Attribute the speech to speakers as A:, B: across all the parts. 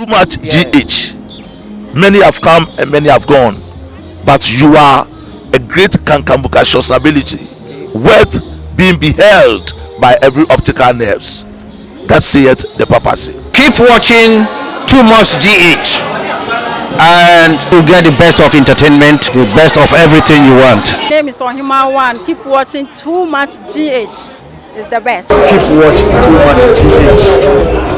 A: Too much GH. Many have come and many have gone, but you are a great cankambucacious ability, worth being beheld by every optical nerves. That saith the papacy.
B: Keep watching Too Much GH and you get the best of entertainment, the best of everything you want.
C: name is Ohima One. Keep watching Too Much GH. It's the best.
D: Keep watching Too Much GH.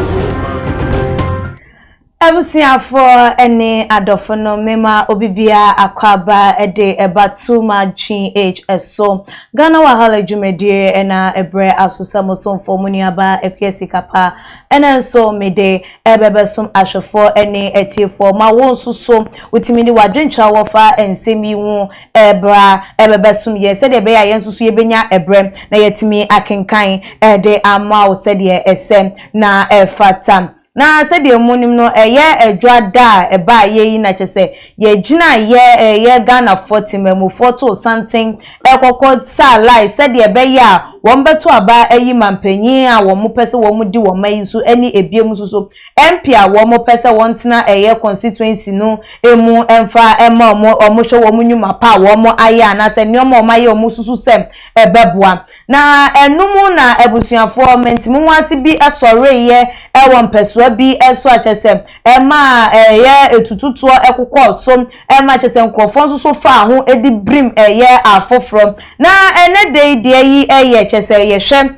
E: Abusuafoɔ ne adɔfo no mema obibiara akwaaba de ɛba Too Much GH so. Ghana Wahala dwumadie ɛna ɛbrɛ asosa mo somfoɔ mu nuaba Akua Sikapa ɛna nso mede ɛbɛbɛsom ahwɛfoɔ ne atiefoɔ ma wɔn nso so wotumi de wadwentwa wɔfa nsɛm yi ho ɛbra ɛbɛbɛsom yɛ sɛdeɛ ɛbɛyɛ a yɛn nso so yɛbɛnya ɛbrɛ na yɛtumi akenkan ɛde ama wo sɛdeɛ ɛsɛ na ɛfata. Na sɛdeɛ mu nim no, ɛyɛ adwa da a ɛbaa yɛ yi na kyerɛ sɛ yɛgyina yɛ ɛyɛ Ghanafoɔ temamufoɔ to santen ɛkɔkɔ saa line sɛdeɛ ɛbɛyɛ a wɔn bɛto aba ayi mampanyin a wɔn pɛ sɛ wɔn di wɔn yi so ɛne ebiem nso so MP a wɔn pɛ sɛ wɔn tena ɛyɛ constituency no emu ɛmfa ɛma wɔn wɔn hwɛ wɔn nnwuma pa a wɔn ayɛ anaasɛ nneɛma a wɔn ayɛ wɔn susu sɛ ɛbɛboa. Na ɛnum na abusuafoɔ mɛntimu ho ase bi ɛsɔre ɛwɔ mpɛsoa bi ɛso akyɛ sɛ ɛma ɛyɛ etututoɔ ɛkokɔ so ɛma kyɛ sɛ nkurɔfoɔ nso so fa ho ɛdi birim ɛyɛ afoforɔ. Na ɛnɛ de yi deɛ yi ɛyɛ kyɛ sɛ yɛhwɛ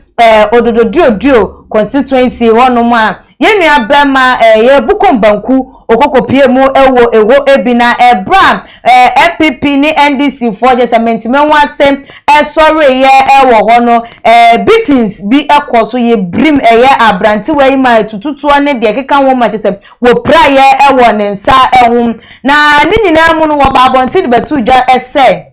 E: Odododiodio constituency hɔnom a yɛn nua bɛrima ɛyɛ Bukom Banku okokopie mu ɛwɔ ɛhɔ ebi. Na ɛbra NPP ne NDC foɔ kyɛ sɛ mɛntɛmɛ ho ase ɛsɔre yɛ ɛwɔ hɔ no, beatings bi ɛkɔ so yɛ birim ɛyɛ aberantewa yi ma tututuo ne deɛ ɛkeka ho ma kyɛ sɛ wɔpira yɛ ɛwɔ ne nsa ɛho. Na ne nyinaa mu no, wɔba abɔnten de bɛto dwa ɛsɛ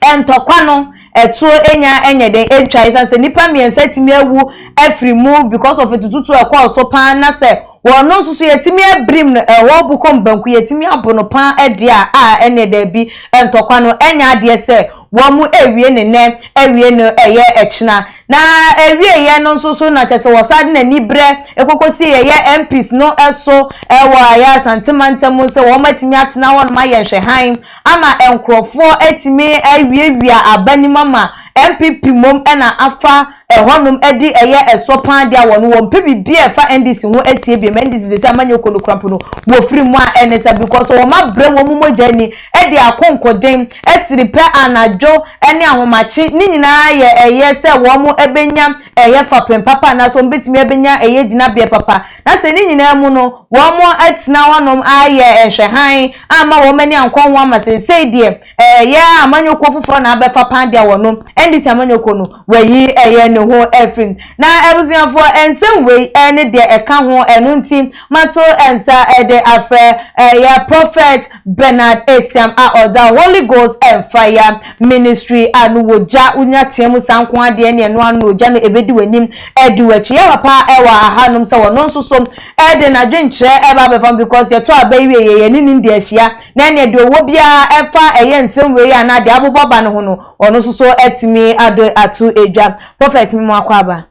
E: ntɔkwa no ɛtuo enya ɛnyɛ den etwa esan sɛ nipa mmiɛnsa tumi awu ɛfiri mu because of etututu ɛkɔɔ so paa. Na sɛ wɔn nso so yɛtumi abirim no ɛwɔ Bukom Banku yɛtumi abo no paa ɛdeɛ a ɛne dɛbi ntɔkwa no ɛnyɛ adeɛ sɛ wɔn mu ewie ne nɛ ewie no ɛyɛ ɛkyina. Na ewie yɛ no nso so na kyerɛ sɛ wɔsan de n'ani brɛ ekokosi ɛyɛ MPs no ɛso ɛwɔ ɛyɛ Asantemantam sɛ wɔn atumi atena hɔ nom ayɛ nhwɛhan ama nkurɔfoɔ atumi awiawia aba nim ama NPP mom ɛna afa ɛhɔnom ɛde ɛyɛ ɛsɔ paa deɛ a wɔn wɔn pɛ biribi a ɛfa NDC ho etie bi ma NDC de sɛ amanyɔ kɔnɔ no wɔfiri mu a ɛne sɛ because wɔn abrɛ wɔn mu mogya ni ɛde akonkoden ɛsiri pɛ anadwo ɛne ahomakye ne nyinaa yɛ ɛyɛ sɛ wɔn ɛbɛnya ɛyɛ fapem papa anaasɛ wɔn bɛtumi ɛbɛnya ɛyɛ gyinabea papa. Na sɛ ne nyinaa mu no wɔn atena hɔnom ayɛ nhwɛhan ama wɔn ani ankɔ ho ama sɛsɛɛ deɛ ɛyɛ amanyɔkuo foforɔ na abɛfa pan deɛ wɔn no NDC amanyɔkuo no wɔyi ɛyɛ ne ho ɛfiri. Na abusuafoɔ, nsɛm wei ɛne deɛ ɛka ho ɛno nti mato nsa ɛde afrɛ ɛyɛ Prophet Bernard Esiam a ɔda Holy Ghost and Fire Ministry a no wɔ gya wonya teɛ mu saa nko adeɛ ne ɛno ano ogya no ebedi w'anim ɛdi w'akyi. Yɛ papa ɛwɔ ahanom sɛ wɔn nso so ɛde n'adwenkyerɛ ɛba abɛfam because yɛto aba yi wie yɛ yɛne ne di ahyia na ɛnea deɛ ɔwɔ biara ɛfa ɛyɛ nsɛm wei anaa deɛ abobɔ ba ne ho no ɔno nso so ɛtumi ado ato edwa. Prophet, mi mu akɔ aba.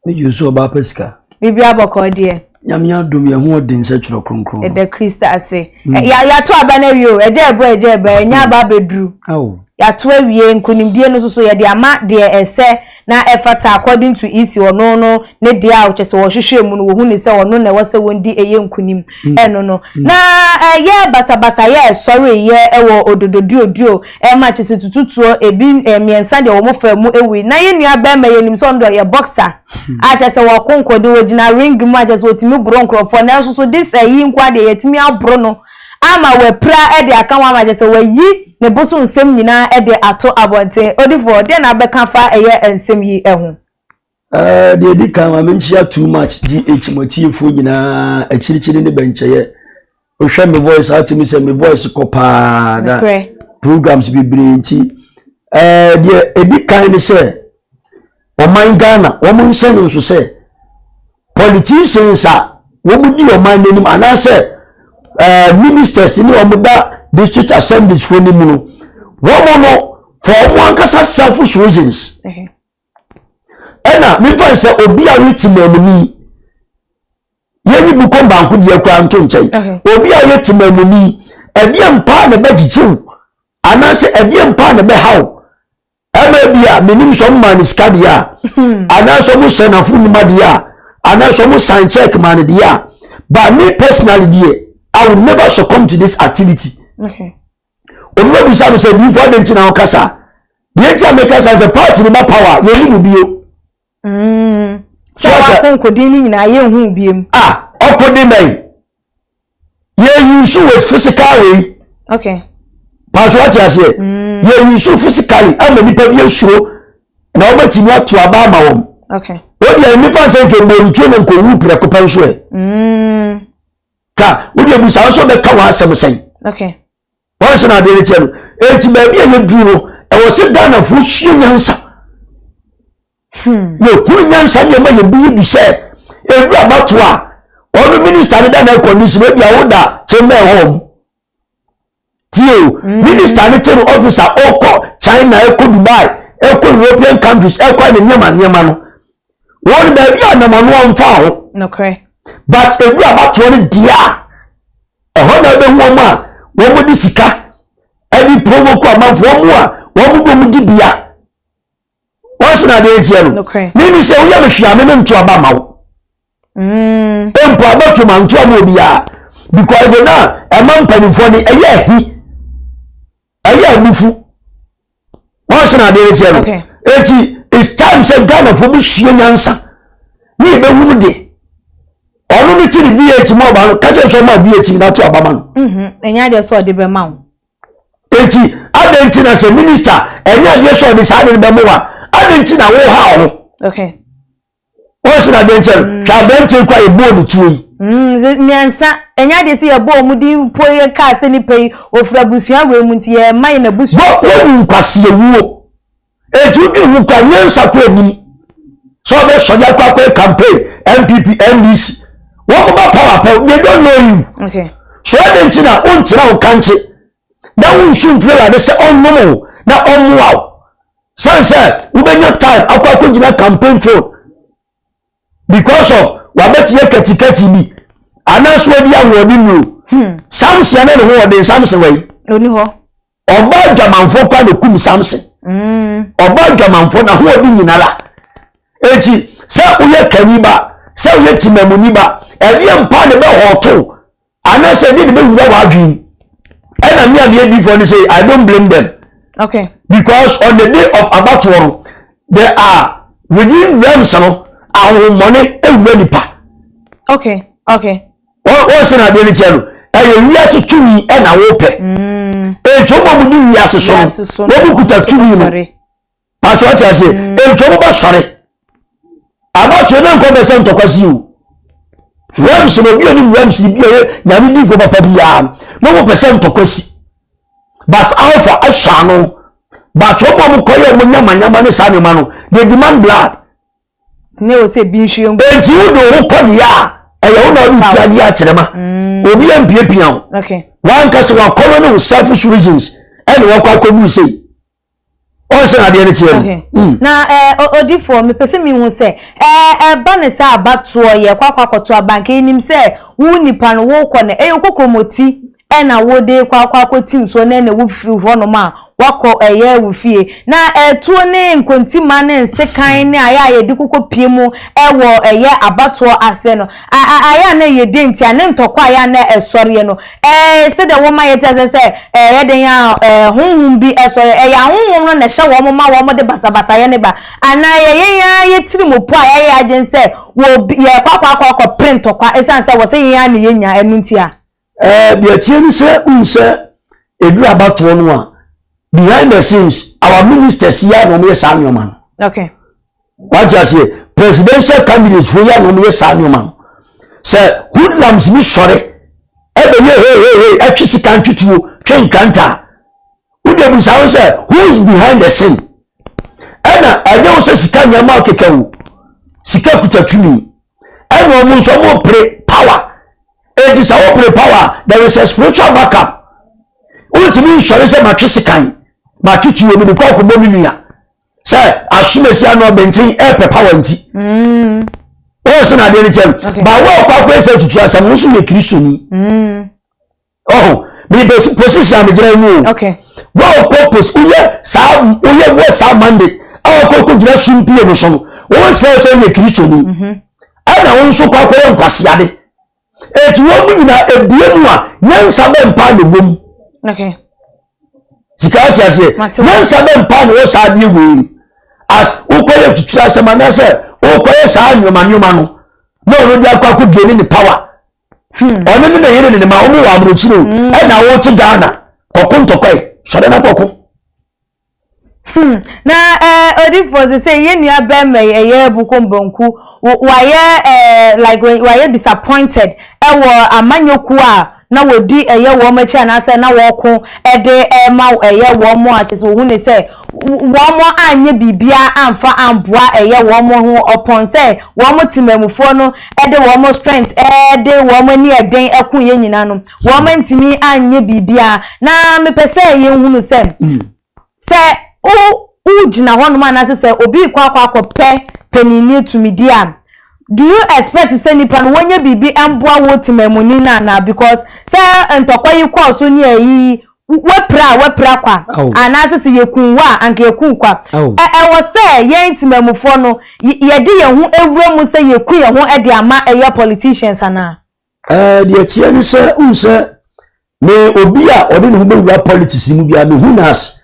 F: Meyi so ɔbaa pɛ sika.
E: Biribi abɔkɔ deɛ.
F: Nyame adom, yɛn ho ɔden sɛ Twerɛ Kronkron.
E: Ɛda Kristo ase. Yɛato aba no awie o, ɛgya ɛbɔ ɛgya ɛbɔ ɛnya aba abɛduru. Yɛato awie, nkonimdie no nso so yɛde ama deɛ ɛsɛ na ɛfata according to EC. Ɔno no ne deɛ a ɔkyɛ sɛ wɔhwehwɛ mu no wɔhu ne sɛ ɔno na ɛwɔ sɛ wɔndi ɛyɛ nkonim ɛno no. Na ɛyɛ basabasa yɛ ɛsɔre yɛ ɛwɔ Odododiodio ɛma kyɛ sɛ tututuo ebi mmiɛnsa deɛ wɔn fa mu ewu. Na yɛn nua bɛrima yɛ nim sɛ ɔno deɛ ɔyɛ boxer a kyɛ sɛ wɔko nkɔde wɔgyina ring mu a kyɛ sɛ wɔtumi boro nkurɔfoɔ, nanso so this ɛyi nko adeɛ yɛtumi aboro no ama wɔapira ɛde aka ho ama kyɛ sɛ wɔayi ne bo so nsɛm nyinaa ɛde ato abɔnten. Odifoɔ deɛ na abɛka fa ɛyɛ nsɛm yi ɛho?
F: Deɛ di kan, ma menkyia Too Much GH mo atiefoɔ nyinaa akyirikyiri ne bɛnkyɛyɛ. Wohwɛ me voice atumi sɛ me voice kɔ paa na programs bebree nti deɛ ɛdi kan ne sɛ ɔman Ghana wɔn nhyɛ no nso sɛ politicians a wɔn di ɔman n'anim anaasɛ ministers ne wɔn da district assemblies foɔ ne mu no, wɔn no for wɔn ankasa selfish reasons ɛna mefa sɛ obi a wɔte mmamu yi Yɛnyi Bukom Banku deɛ koraa nto nkyɛn. Obi a ɔyɛ temamuni, ɛdeɛn paa na ɛbɛgyegye wo anaasɛ ɛdeɛn paa na ɛbɛha wo? Ɛma bi a menim sɛ ɔmo maa no sika deɛ a, anaasɛ ɔmo hyɛ n'afo nnwuma deɛ a, anaasɛ ɔmo sign check maa no deɛ a, but me personally deɛ, I will never succumb to this activity. Obi bɛbisa me sɛ, diifo adɛn nti na wokasa? Deɛ nti a mekasa sɛ party no ba power, yɛnni mu bio.
E: Sɛ wakɔ nkodin no nyinaa yɛnhu biem.
F: Ah, ɔkɔden bɛn? Yɛ use with physical wei.
E: Okay.
F: Pàtó wate aseɛ. Yɛ use physically ama nipa bi esuro na wɔbɛtumi ato aba ama wɔn.
E: Okay.
F: Wọ́n deɛ nifa nsɛn kɛ mbɔ ne tuo na nkɔwu prɛko pɛ nso ɛ. Ka wọ́n deɛ busa nso bɛka wɔn asɛm sɛn.
E: Okay.
F: Wɔn sɛ na adeɛ no kyɛ no. Eti baabi a yɛduru no ɛwɔ sɛ Ghanafoɔ sua nyansa. Yɛhunu nyansa nneɛma yɛn bi du sɛ edu abato a ɔno minista no da na condition ebi a woda chamber hɔ mu tie o minista no te no office a ɔkɔ China ɛkɔ Dubai ɛkɔ European countries ɛkɔ ne nneɛma nneɛma no wɔn baabi a nam ɔno ɔmfa ho but edu abatoɔ no deɛ a ɛhɔ na ɛbɛhu wɔn a wɔn de sika ɛde provoke amanfoɔ wɔn a wɔn de wɔn di bia. Wɔn sɛ na adeɛ nteɛ no. Mimi sɛ woyɛ me hwee a me nto aba ma wo. Mpo abɛto ma nto ama obiara. Because na ɛma mpanimfoɔ no ɛyɛ ahi. Ɛyɛ abufu. Wɔn sɛ na adeɛ nteɛ no. Eti it's time sɛ Ghanafoɔ bi sua nyansa. Ne yɛbɛhunu de. Ɔno ne ti ne VH mu ɔba no kakyɛ sɛ ɔma VH na ato aba ma no.
E: Ɛnyɛ adeɛ sɛ ɔde bɛma wo.
F: Enti adɛn nti na sɛ minista ɛnyɛ adeɛ sɛ ɔde saa de no bɛmo wa adɛn nti na woha ho wɔn sɛ adeɛ nkyɛn no hwɛ aberanteɛ kura yɛbɔɔ ne tuo yi.
E: Mmiɛnsa ɛnyɛ adeɛ sɛ yɛbɔ wɔn din mpo yɛ kaa sɛ nipa yi ofiri abusua wei mu nti yɛma yɛn abusua
F: sɛ. Wɔwu nkwaseawuo eti wodi ho kura nyansa kura nim sɛ ɔbɛsɔre akɔ akɔyɛ campaign NPP NDC wɔn ba power pɛ they don't know you.
E: Okay.
F: So adɛn nti na wontena wo kankye na wonsu mfiri Awurade sɛ ɔnnom wo na ɔmmoa wo sane sɛ wobɛnya time akɔ akɔgyina campaign phone because of wabɛteɛ katikati bi anaasɛ wadi ahoɔden nnuro. Samson ne ne ho ɔden Samson wɔ yi.
E: Ɔni hɔ.
F: Ɔbaa adwamanfoɔ koraa na kum Samson. Ɔbaa adwamanfoɔ na ahoɔden nyinara. Eti sɛ woyɛ kani ba, sɛ woyɛ timamuni ba, ɛdeɛ mpa ne bɛhɔɔto anaasɛ ɛdeɛ ne bɛwura w'adwene mu. Ɛna me a meyɛ difoɔ no sɛ I don't blame them.
E: Okay.
F: Because on the day of abatoɔ no, there are within realms no ahohommɔne ewura nipa.
E: Okay, okay.
F: Wɔn sɛ na adeɛ no kyɛ no, ɛyɛ wiase tumi ɛna wɔpɛ. Eti wɔn a wɔdi wiase so no, wɔn kuta tumi no. Pàtó ɔte ase, eti wɔn bɛ sɔre. Abatoɔ ne nkɔ bɛ sɛ ntɔkwa si o. Realms no obi a onim realms bi a ɔyɛ nyame difo papa biara no, na wɔn pɛ sɛ ntɔkwa si. But alpha asɔ ano. But wɔn a wɔkɔ yɛ wɔn nyamanyama ne saa nneɛma no, they demand blood.
E: Ne wɔ sɛ bi nhwie ngu.
F: Enti wo de wo kɔ deɛ a, ɛyɛ wo na wode ti adeɛ akyerɛ ma. Obi ampiapia wo.
E: Okay.
F: Wankasa wakɔlɔ ne wo selfish reasons ɛna wakɔ akɔduru sei. Ɔn sɛ adeɛ no teɛ no.
E: Na odifoɔ mepɛ sɛ mehu sɛ ɛba ne sɛ abatoɔ yɛkɔ akɔ akɔto aba nka yɛnim sɛ wo nipa no wokɔ no ɛyɛ kokromoti ɛna wode kɔ akɔ akɔtim soɔ na ɛna wofiri hɔnom a wakɔ ɛyɛ wo fie na ɛtuo ne nkontima ne nsekan ne ayɛ a yɛde kokɔ pie mu ɛwɔ ɛyɛ abatoɔ ase no ayɛ a na ɛyɛ den nti a ne ntɔkwa ayɛ a na ɛsɔreɛ no Ɛɛ, sɛdeɛ wɔma yɛte aseɛ sɛ ɛyɛ den a ɛɛ honhom bi sɔre, ɛyɛ ahonhom no na ɛhyɛ wɔn ma wɔde basabasayɛ no ba, anaa ɛyɛ yɛn ara yɛn tirimupɔ a yɛayɛ yɛn adwene sɛ wɔ yɛrekɔ akɔ akɔ akɔpere ntɔkwa ɛsiane sɛ wɔ sɛ yɛn ara na yɛnya ɛno nti a?
F: Ɛɛ, deɛ ɛteɛ ne sɛ, wohu sɛ ɛduru abatoɔ no a, behind the scenes, our ministers yi ara na wɔyɛ saa nneɛma no.
E: Okay.
F: Wate aseɛ? Presidential candidates fo yi a na wɔyɛ saa nneɛma no. Sɛ hoodlums bi sɔre ɛbɛyɛ hehehe ɛtwe sika ntwituo twe nkranta a, wode abusa ho sɛ who is behind the scene? Ɛna ɛnyɛ wo sɛ sika nneɛma kɛkɛ o. Sika kuta tumi. Ɛna wɔn nso wɔn pere power. Eti sɛ wopere power there is a spiritual backup. Wontumi nsɔre sɛ matwe sekan, matwe tuo mede kɔ akɔbɔ me nua. Sɛ asomasi ano ɔbɛnten ɛɛpɛ power nti. Wɔn sɛ na adeɛ no kyɛm. Ba wɔn akɔ akɔyɛ sɛ tutu asɛm no nso yɛ kristoni. Ɔho mi bɛ position a mi gyina mu o. Wɔn kɔ posi woyɛ saa woyɛ wɔ saa mande a wɔkɔ kɔ gyina sumpie no so no wɔn sɛ sɛ yɛ kristoni. Ɛna wɔn nso kɔ akɔyɛ nkwasiade. Eti wɔn mu nyinaa ebie mu a nyansa bɛ mpa na ɛwɔ mu. Sika ɔte aseɛ nyansa bɛ mpa na ɛwɔ saa adeɛ wei mu. As wokɔyɛ tutu asɛm anaasɛ wokɔyɛ saa nneɛma nneɛma no na ɔno de akɔ akɔ gain ne power. Ɔno ne ne yere ne ne ma wɔn wɔ aburokyire o ɛna wɔte Ghana kɔko ntɔkwae sɔre na kɔko.
E: Na eh, odifoɔ sɛ sɛ yɛn nua bɛrima yi ɛyɛ Bukom Banku wayɛ eh, like wayɛ disappointed ɛwɔ amanyɔkuo a na wɔdi ɛyɛ wɔn akyi anaasɛ na wɔko ɛde ɛma ɛyɛ wɔn a kyerɛ sɛ wɔhu ne sɛ wɔn anyɛ biribiara amfa amboa ɛyɛ wɔn ho ɔpɔn sɛ wɔn temamufoɔ no ɛde wɔn strength ɛde wɔn ani ɛden ɛko yɛ nyinaa no wɔn antumi anyɛ biribiara na mepɛ sɛ yɛnhunu sɛ sɛ wo wogyina hɔnom anaasɛ sɛ obi rekɔ akɔ akɔpɛ paninnie tumidie a do you expect sɛ nipa no wɔnyɛ biribi mboa wo temamuni no anaa because sɛ ntɔkwa yi kɔɔ so ne ayi wapira a wapira kwa anaasɛ sɛ yɛkuu wo a anka yɛkuu kwa ɛwɔ sɛ yɛn temamufoɔ no yɛde yɛn ho awura mu sɛ yɛku yɛn ho de ama ɛyɛ politicians anaa.
F: Ɛɛ deɛ ɛteɛ ne sɛ wohu sɛ me obi a ɔde ne ho bɛwura politics mu biara mehu no as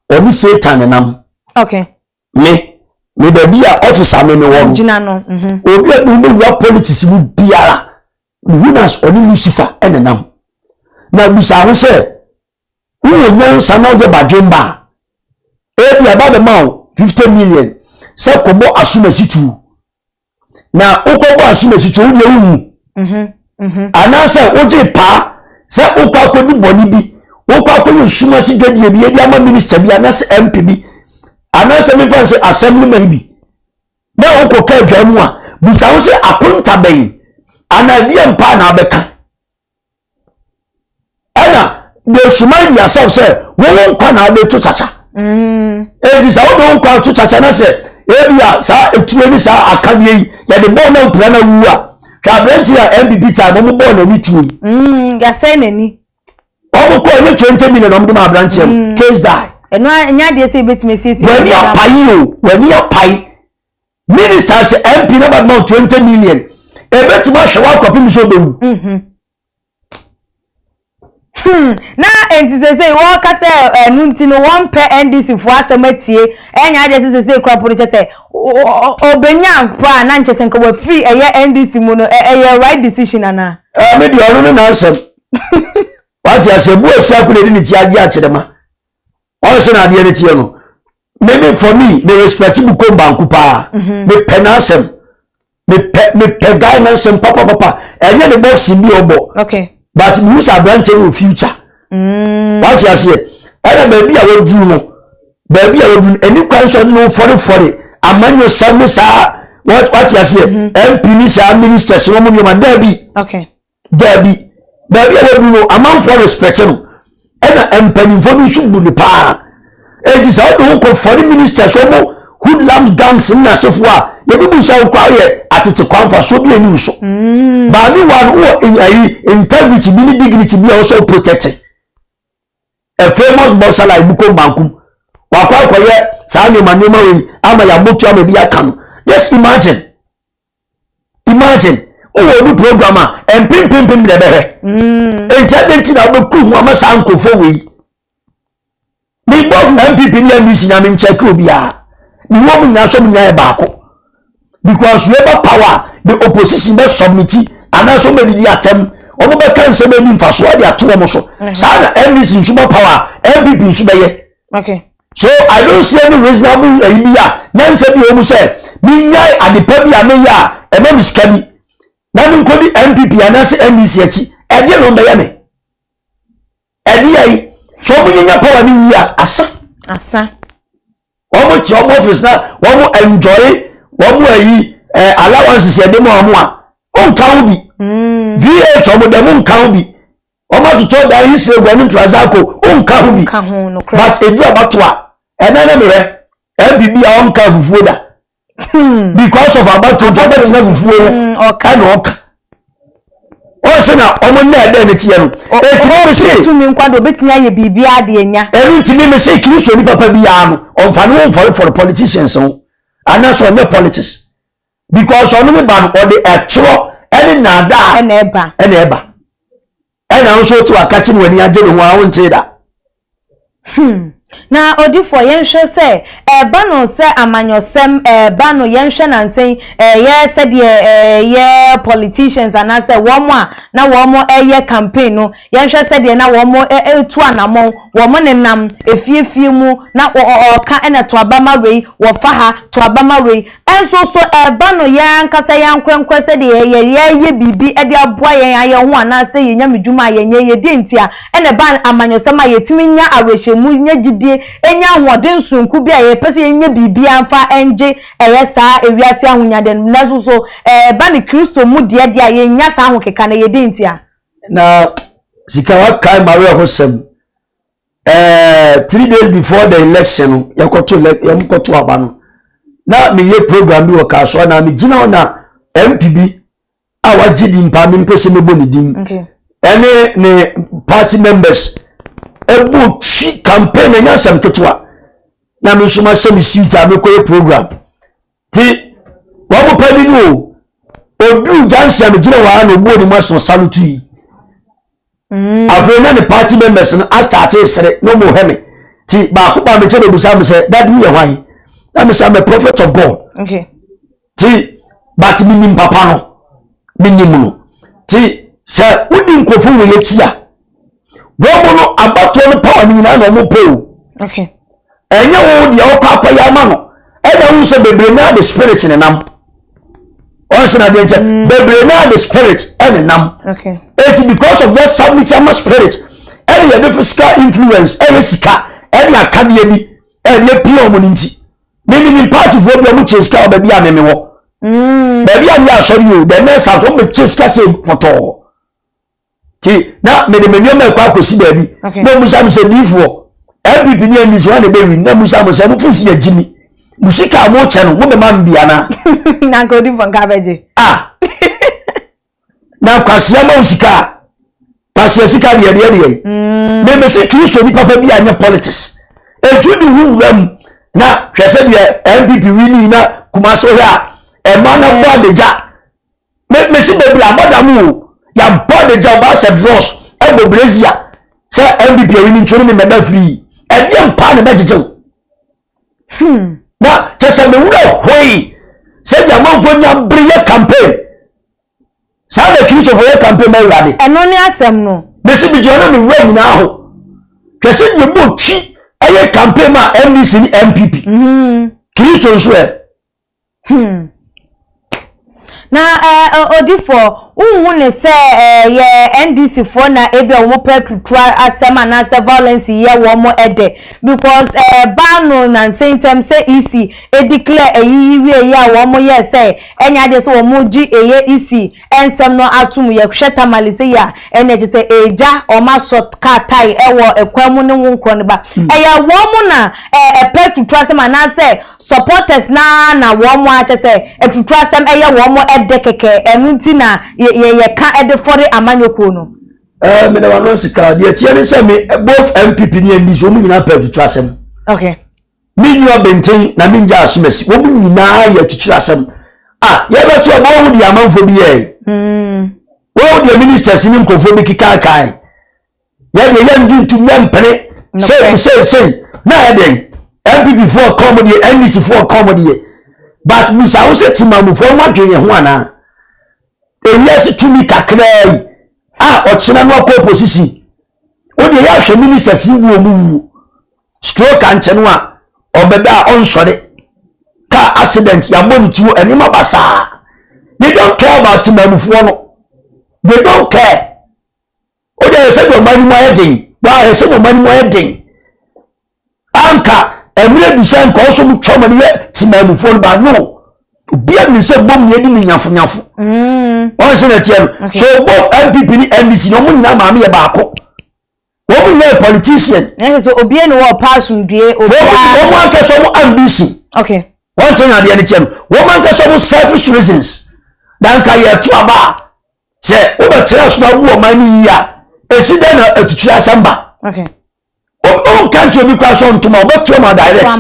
F: ɔne Satan nenam.
E: Okay.
F: Me me baabi a office a me mewɔ no.
E: Gyina no. Mm-hmm.
F: Obi a ɔde ne ho bɛwura politics mu biara mehu no as ɔne Lucifer nenam. Na bisa ho sɛ wowɔ nyansa na woyɛ badwemba a ebi aba bɛma wo 50 million sɛ kɔbɔ asomasi tuo. Na wokɔbɔ asomasi kyɛ wodeɛ wowu anaasɛ wogye paa sɛ wokɔ akɔdi bɔne bi wokɔ akɔyɛ nsumase dwadie bi yɛde ama minista bi anaasɛ mp bi anaasɛ memfa sɛ assemblyman bi na wokɔ ka adwa mu a busa wo sɛ akonta bɛn anaa deɛ mpaa na abɛka ɛna they should mind yourself sɛ wɔn wo nkwa na abɛto kyakya mm. eti sɛ wɔde wo nkwa to kyakya na sɛ ebi a saa etuo ne saa akadeɛ yi yɛde bɔɔl na mpira na wu a hwɛ aberante a npp time wɔn bɔɔl n'ani tuo yi.
E: Mm, yasɛ n'ani.
F: Wɔn kɔ ɛnyɛ 20 million wɔn de ma aberanteɛ no mm. case die.
E: Ɛno ɛnyɛ adeɛ sɛ ebetumi esiesie.
F: W'ani apae o, w'ani apae. Minister sɛ MP na ba ma 20 million ebetumi ahwɛ w'akɔpem sɛ ɔbɛwu.
E: Na nti sese wɔka sɛ ɛno nti no wɔmpɛ NDC foɔ asɛm atie ɛnyɛ adeɛ sɛ sese kura po no kyɛ sɛ ɔbɛnya mpo a na nkyɛ sɛ nka wafiri ɛyɛ NDC mu no ɛyɛ right decision anaa.
F: Ɛɛ mi deɛ ɔno ne n'asɛm wate asɛ bu esi ako na edi ne ti agye akyerɛ ma ɔno sɛ na adeɛ ne teɛ no me for me me respect Bukom Banku paa me pɛ n'asɛm me pɛ guy n'asɛm papapapa ɛnyɛ ne boxing bi ɔbɔ but mi wusa aberanteɛ no wɔ future wate aseɛ ɛna baabi a waduru no baabi a waduru no ɛni kwan sɛ ɔde ne ho fɔrefɔre amanyɔsɛm ne saa wate aseɛ MP ne saa ministers wɔn nneɛma daabi. Daabi. Baabi a wadu no, amanfoɔ respect no. Ɛna mpanimfoɔ bi nso bu no paa. Enti sɛ wode wo kɔ foreign ministers, wɔn hoodlums, gangs ne n'asefoɔ a, yɛbɛbu sɛ wo koraa woyɛ atete kwan mfasoɔ bi ani wo so. Baame wa no wowɔ ayi integrity bi ne dignity bi a wɔsɛ wo protect. A famous boxer like Bukom Bankum wakɔ akɔyɛ saa nneɛma nneɛma wei ama yɛabɔtu ama bi aka no. Just imagine. Imagine wowɔ obi program a mpempempem na ɛbɛhwɛ. Nti adɛn nti na wobɛku ho ama saa nkurɔfoɔ wei? Mebɔ NPP ne NDC na menkyɛke obiara. Mewɔ mu nyinaa sɛ mu nyinaa yɛ baako. Because wei power the opposition bɛ submit anaasɛ wɔbɛdidi atɛm wɔn bɛka nsɛm ani mfasoɔ de ato wɔn so. Saa na NDC nso bɛ power NPP nso bɛyɛ.
E: Okay.
F: So I don't see any reasonable ayi bi a nyansa bi wɔ mu sɛ menyae adepa bi a meyɛ a ɛma me sika bi na menkɔdi NPP anaasɛ NDC akyi. Ɛdeɛ na ɔmbɛyɛ me. Ɛdeɛ yi sɛ ɔmo nyanya power ne wie a asa.
E: Asa.
F: Wɔn te wɔn office na wɔn enjoy wɔn ayi ɛɛ allowances yɛde ma wɔn a ɔnka ho bi. VH wɔn dɛm nka ho bi. Wɔn atotɔ dan yi sɛ guane ntorazako nka ho bi. But edu abato a ɛnɛ ne mmerɛ NPP a ɔnka fufuo da. Because of abatoɔ nti ɔbɛtena fufuo ho ɛna ɔka. Ɔsɛ na ɔmo nna ɛdɛ ne teɛ no. Eti mi mi se.
E: Tumi nkwa de obetumi ayɛ biribi ade anya.
F: Ɛnu nti mi mi se Kristo ni papa bi yaa no ɔnfa ne ho nfɔrefɔre politicians ho anaasɛ ɔnyɛ politics because ɔno ne ba no ɔde ɛtorɔ ɛne naadaa
E: ɛna ɛba
F: ɛna ɛba. Ɛna nso wote wakakye ne w'ani agye ne ho a wontee da.
E: Na odifoɔ yɛnhwɛ sɛ ɛba no sɛ amanyɔsɛm ɛba no yɛnhwɛ nansa yi ɛyɛ sɛdeɛ ɛyɛ politicians anaasɛ wɔn a na wɔn ɛyɛ campaign no yɛnhwɛ sɛdeɛ na wɔn ɛtu anamɔn wɔn nenam efiefie mu na ɔka ɛna to aba ma wei wɔfa ha to aba ma wei ɛnso so ɛba no yɛn ankasa yɛn ankorankora sɛdeɛ yɛ yɛyɛ biribi ɛde aboa yɛn ayɛ ho anaasɛ yɛn nyame dwuma a yɛnyɛ yɛdi nti a ɛna ɛba amanyɔsɛm a yɛtumi nya awerɛhyɛmu nya gyidie nya ahoɔden sonko bi a yɛpɛ sɛ yɛnyɛ biribi amfa ɛngye ɛyɛ saa ewiase ahonyadeɛ no nanso so ɛba ne Kristo mu deɛ deɛ a yɛnya saa ahokeka no yɛdi nti a.
F: Na sika wakae ma awerɛho sɛm 3 days before the election no yɛkɔto yɛkɔto aba no na meyɛ program bi wɔ Kasoa na megyina hɔ na MP bi a wagye di mpa mempɛ sɛ mɛbɔ ne din ɛne ne party members ɛbɔ twi campaign ɛnyɛ asɛm ketewa na me nso mahyɛ me suit a mekɔyɛ program ti wɔn mo pɛ bi no o oduru junction a megyina hɔ a na obuo ne mu aso salute yi. Afei na ne party members no astart sere na ɔmo hɛ me ti baako ba me nkyɛn na obusa me sɛ, "Daddy, woyɛ hwan?" Na me sɛ, "I'm a prophet of God." Ti but minim papa no, minim no ti sɛ wodi nkurɔfoɔ wɔ yɛ akyi a wɔn mo no abatoɔ no power no nyinaa na ɔmo pɛ o. Ɛnyɛ wo deɛ ɔkɔ akɔyɛ ama no ɛna wo sɛ bebree naa de spirit ne nam ɔnse na deɛ nkyɛn bebree naa de spirit ɛne nam. Eti because of that submit ama spirit ɛne yɛde physical influence ɛyɛ sika ɛne akadeɛ bi ɛne epia wɔn ne nti mímí ní party foɔ bi a wɔn kyɛ sika wɔ baabi a mímí wɔ baabi a mi yɛ asɔre o, the next house wɔn bɛ kyɛ sika sɛ pɔtɔɔ ti na mede me nneɛma ɛkɔ akɔsi baabi na musa mi sɛ diifoɔ NPP ne NDC wɔn na ɛbɛwi na musa mi sɛ mo fo si yɛ mi mo sika a mo kyɛ no mo bɛ ma mi bi ana.
E: Na nka odiifoɔ nka abɛgye.
F: Ah, na kwasia ma wo sika a kwasia sika deɛ deɛ deɛ mmemme sɛ Kristo ni papa bi anyɛ politics etu de hu wura mu na hwɛ sɛ deɛ NPP wi ni na Kumase hɔ a ɛma na bɔ adagya mesi bebree abɔdam o yabɔ adagya ɔba ahyɛ dross ɛbɔ brassiere sɛ NPP awi ni ntwere mi mɛda firi ɛdeɛ mpa na ɛbɛgyegye wo na kyɛ sɛ mewura hoi sɛdeɛ amanfoɔ nya bere yɛ campaign saa na Kristofo yɛ campaign ma Awurade.
E: Ɛno ne asɛm no.
F: Mesi bi gyina na mewura nyinaa ho hwɛ sɛ deɛ bɔ twi ɛyɛ campaign ma NDC ne NPP Kristo nso ɛ.
E: Na odifoɔ wohu ne sɛ yɛ NDC foɔ na ebi a wɔn pɛ tutu asɛm anaasɛ violence yɛ wɔn ɛdɛ because baa no nansa ntɛm sɛ EC edeclare ɛyiyi wie yi a wɔn yɛ sɛ ɛnyɛ adeɛ sɛ wɔn gye ɛyɛ EC nsɛm no atum yɛhwɛ Tamale sɛ yi a ɛna ɛkyɛ sɛ egya wɔn asɔ kaa tae ɛwɔ ɛkwan mu ne ho nkorɔ ne ba ɛyɛ wɔn mo na ɛpɛ tutu asɛm anaasɛ supporters naa na wɔn mo akyɛ sɛ ɛtutu asɛm ɛyɛ wɔn mo ɛdɛ kɛkɛ ɛno nti na yɛ yɛ yɛka ɛde fɔre amanyɔkuo no.
F: Mede wano sika deɛ tie ne sɛ me both NPP ne NDC wɔn nyinaa pɛ atutu asɛm. Me nua benten na me ngya asomasi wɔn nyinaa yɛ atutu asɛm a yɛbɛto ɛbɔ wɔn deɛ amanfoɔ bi yɛɛ wɔn deɛ ministers ne nkurɔfoɔ bi kekaakae yɛdeɛ yɛngye ntum yɛmpene sei sei sei na yɛ deɛ NPP foɔ ka wɔn deɛ NDC foɔ ka wɔn deɛ but bisa wo sɛ timamufoɔ ho adwene yɛn ho anaa ewiase tumi kakraa yi a ɔkyena no akɔ opposition wo deɛ yɛahwɛ ministers yi wuo mu wuo stroke ankyɛ no a ɔbɛda a ɔnsɔre car accident yɛabɔ ne tuo nneɛma basaa. They don't care about timamufoɔ no, they don't care. O deɛ sɛ deɛ ɔman no mu ayɛ den waa sɛ deɛ ɔman no mu ayɛ den anka mmerɛ du sɛ nka ɔsɔ mu twɛ ɔmo no yɛ timamufoɔ no ba no obiara nim sɛ bom yɛ di ne nyafonyafo wɔn sɛ n'akyi no so both NPP ne NDC na wɔn nyinaa maame yɛ baako wɔn nyinaa yɛ politician.
E: Ɛsɛ sɛ obiara ni wɔ ɔpa asomdue
F: obiara. Wɔn ankasa wɔn ambition. Wɔn te adeɛ no kyɛ no, wɔn ankasa wɔn selfish reasons. Na nka yɛto aba a, sɛ wobɛtena so na wobu ɔman no yie a, esi dɛn na atutu asɛm ba? Wonka nkyerɛ obi koraa sɛ ɔntoma, ɔbɛto ama direct.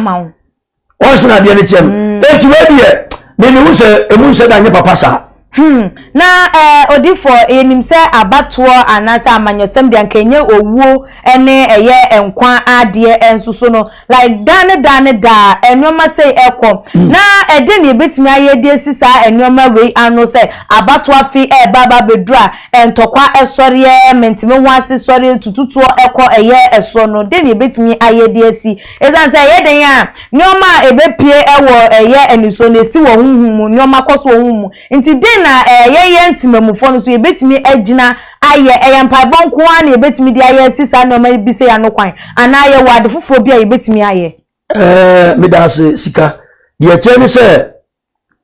F: Wɔn sɛ adeɛ no kyɛ no. Mm. Eti wei deɛ, mimi hu sɛ emu nsɛ da nyɛ papa saa.
E: Hmm. Na eh, odifoɔ, yɛnim sɛ abatoɔ anaasɛ amanyɔsɛm deɛ anka ɛnyɛ owuo ne ɛyɛ nkwa adeɛ nso so no, like daa ne daa ne daa nneɛma sei ɛkɔ. Hmm. Na ɛdeɛn na yɛbɛtumi ayɛ de asi saa nneɛma wei ano sɛ abatoɔ afe ɛreba aba abɛduru a ntɔkwa ɛsɔreɛ, menteme ho ase sɔreɛ, tututoɔ ɛkɔ ɛyɛ ɛsoɔ no, deɛn na yɛbɛtumi ayɛ de asi? Ɛsiane sɛ ɛyɛ den a, nneɛma a ɛbɛpue wɔ ɛyɛ anisoɔ no, ɛsi wɔ honhom mu, nneɛma kɔ so wɔ honhom mu. Nti den na yɛyɛ ntemammufoɔ no nso yɛbɛtumi agyina ayɛ? Ɛyɛ mpaebɔ nko ara na yɛbɛtumi de ayɛ asi saa nneɛma yi bi sei ano kwan? Anaa yɛwɔ ade foforɔ bi a yɛbɛtumi ayɛ?
F: Ɛɛ, meda ase, Sika. Deɛ ɛteɛ ne sɛ,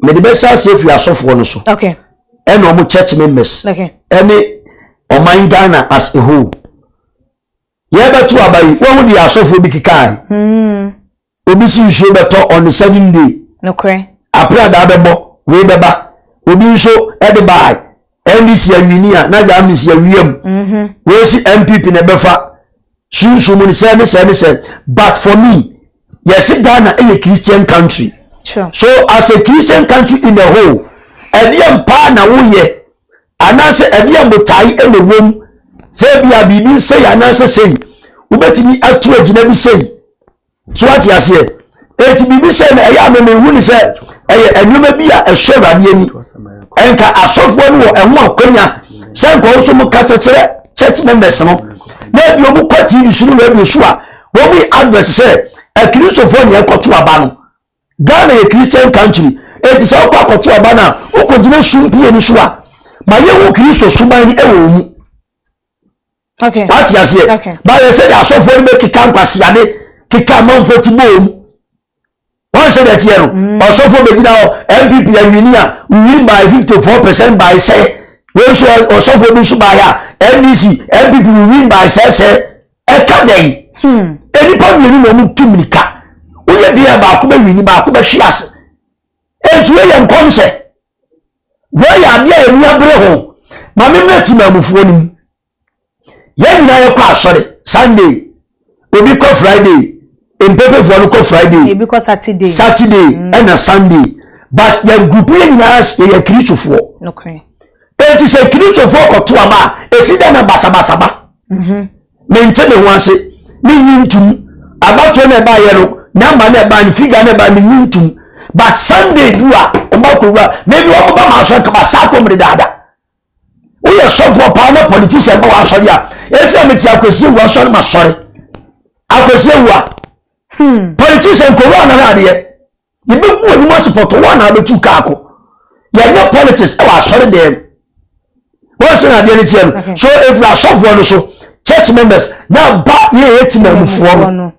F: mede bɛhyɛ aseɛ firi asɔfoɔ no so.
E: Okay.
F: Ɛna wɔn church members.
E: Okay.
F: Ɛne ɔman Ghana as a whole. Yɛbɛto aba yi, wɔn deɛ asɔfoɔ bi kekae.
E: Hmm.
F: Obi si nsuo bɛtɔ on the seven day.
E: Nokorɛ.
F: Aprada bɛbɔ, wei bɛba. Obi nso ɛde baae. NDC awini a na Yamis yɛ wiem.
E: Mhm.
F: Wei si NPP na ɛbɛfa. Sunsun mu ne sɛ ne sɛ ne sɛ. But for me, yɛsi Ghana ɛyɛ Christian country.
E: Sure.
F: So as a Christian country in a whole, ɛdeɛ mpaa na woyɛ anaasɛ ɛdeɛn botae na ɛwɔ mu sɛ ebia biribi sei anaasɛ sei wobɛtumi atu agyina bi sei so wate aseɛ enti biribi sɛ na ɛyɛ a memehu ne sɛ ɛyɛ nneɛma bi a ɛsɔ awurade ani ɛnka asɔfoɔ no wɔ ɛho akwanya sɛ nka wɔn nso mo kasa kyerɛ church members no na ebi wɔn kɔ tv so ne radio so a wɔn yi advert sɛ akristofoɔ na ɛkɔto aba no Ghana yɛ Christian country, enti sɛ wokɔ akɔto aba no a, wokɔgyina sumpie no so a, ma yɛhu Kristo suban no wɔ wo mu.
E: Okay.
F: Wate aseɛ?
E: Okay.
F: Bayɛ sɛdeɛ asɔfoɔ no bɛkeka nkwaseade keka amanfoɔ ti bɔɔ mu. Wɔn sɛ deɛ teɛ no, mm. ɔsɔfoɔ bɛgyina hɔ, NPP awini a, we win by 54% by sɛ, wei nso ɔsɔfoɔ bi nso baeɛ a, NDC, NPP we win by sɛ sɛ. Ɛka dɛn?
E: Hmm.
F: Nnipa mmienu na wɔn tu mirika. Woyɛ deɛ a baako bɛwini baako bɛhwe ase. Enti wei yɛ nkɔmhyɛ. Wei yɛ adeɛ a yɛn abere ho. Maame mmerɛ timamufoɔ no mu. Yɛn nyinaa yɛkɔ asɔre Sunday. Obi kɔ Friday. Mpepefoɔ no kɔ Friday.
E: Ebi kɔ Saturday.
F: Saturday mm. ɛna Sunday. But yɛn group yɛn nyinaa yɛyɛ Kristofoɔ. Enti sɛ Kristofoɔ kɔto aba a, esi dɛn na basabasaba?
E: Mhm.
F: Mente me ho ase, menyi ntum. Abatoɔ na ɛbaeɛ no, namba na ɛbaeɛ no, figure na ɛbaeɛ menyi ntum. But Sunday du a, wɔn akɔwura, maybe wɔn ba ma asɔre kaba saa kɔm de daada. Woyɛ sɔfoɔ paa na politician ba wɔ asɔre a, eti a mete akwasi ewu asɔre ma sɔre. Akwasi ewu a,
E: hmm.
F: politician kɔwura anara adeɛ. Yɛbɛgu anim ase pɔtɔ wɔn na abɛtu kaa ko. Yɛnyɛ politics ɛwɔ asɔre dɛm. Wɔn sɛ na adeɛ no teɛ no. So efiri asɔfoɔ no so church members na ba yɛyɛ timamufoɔ no.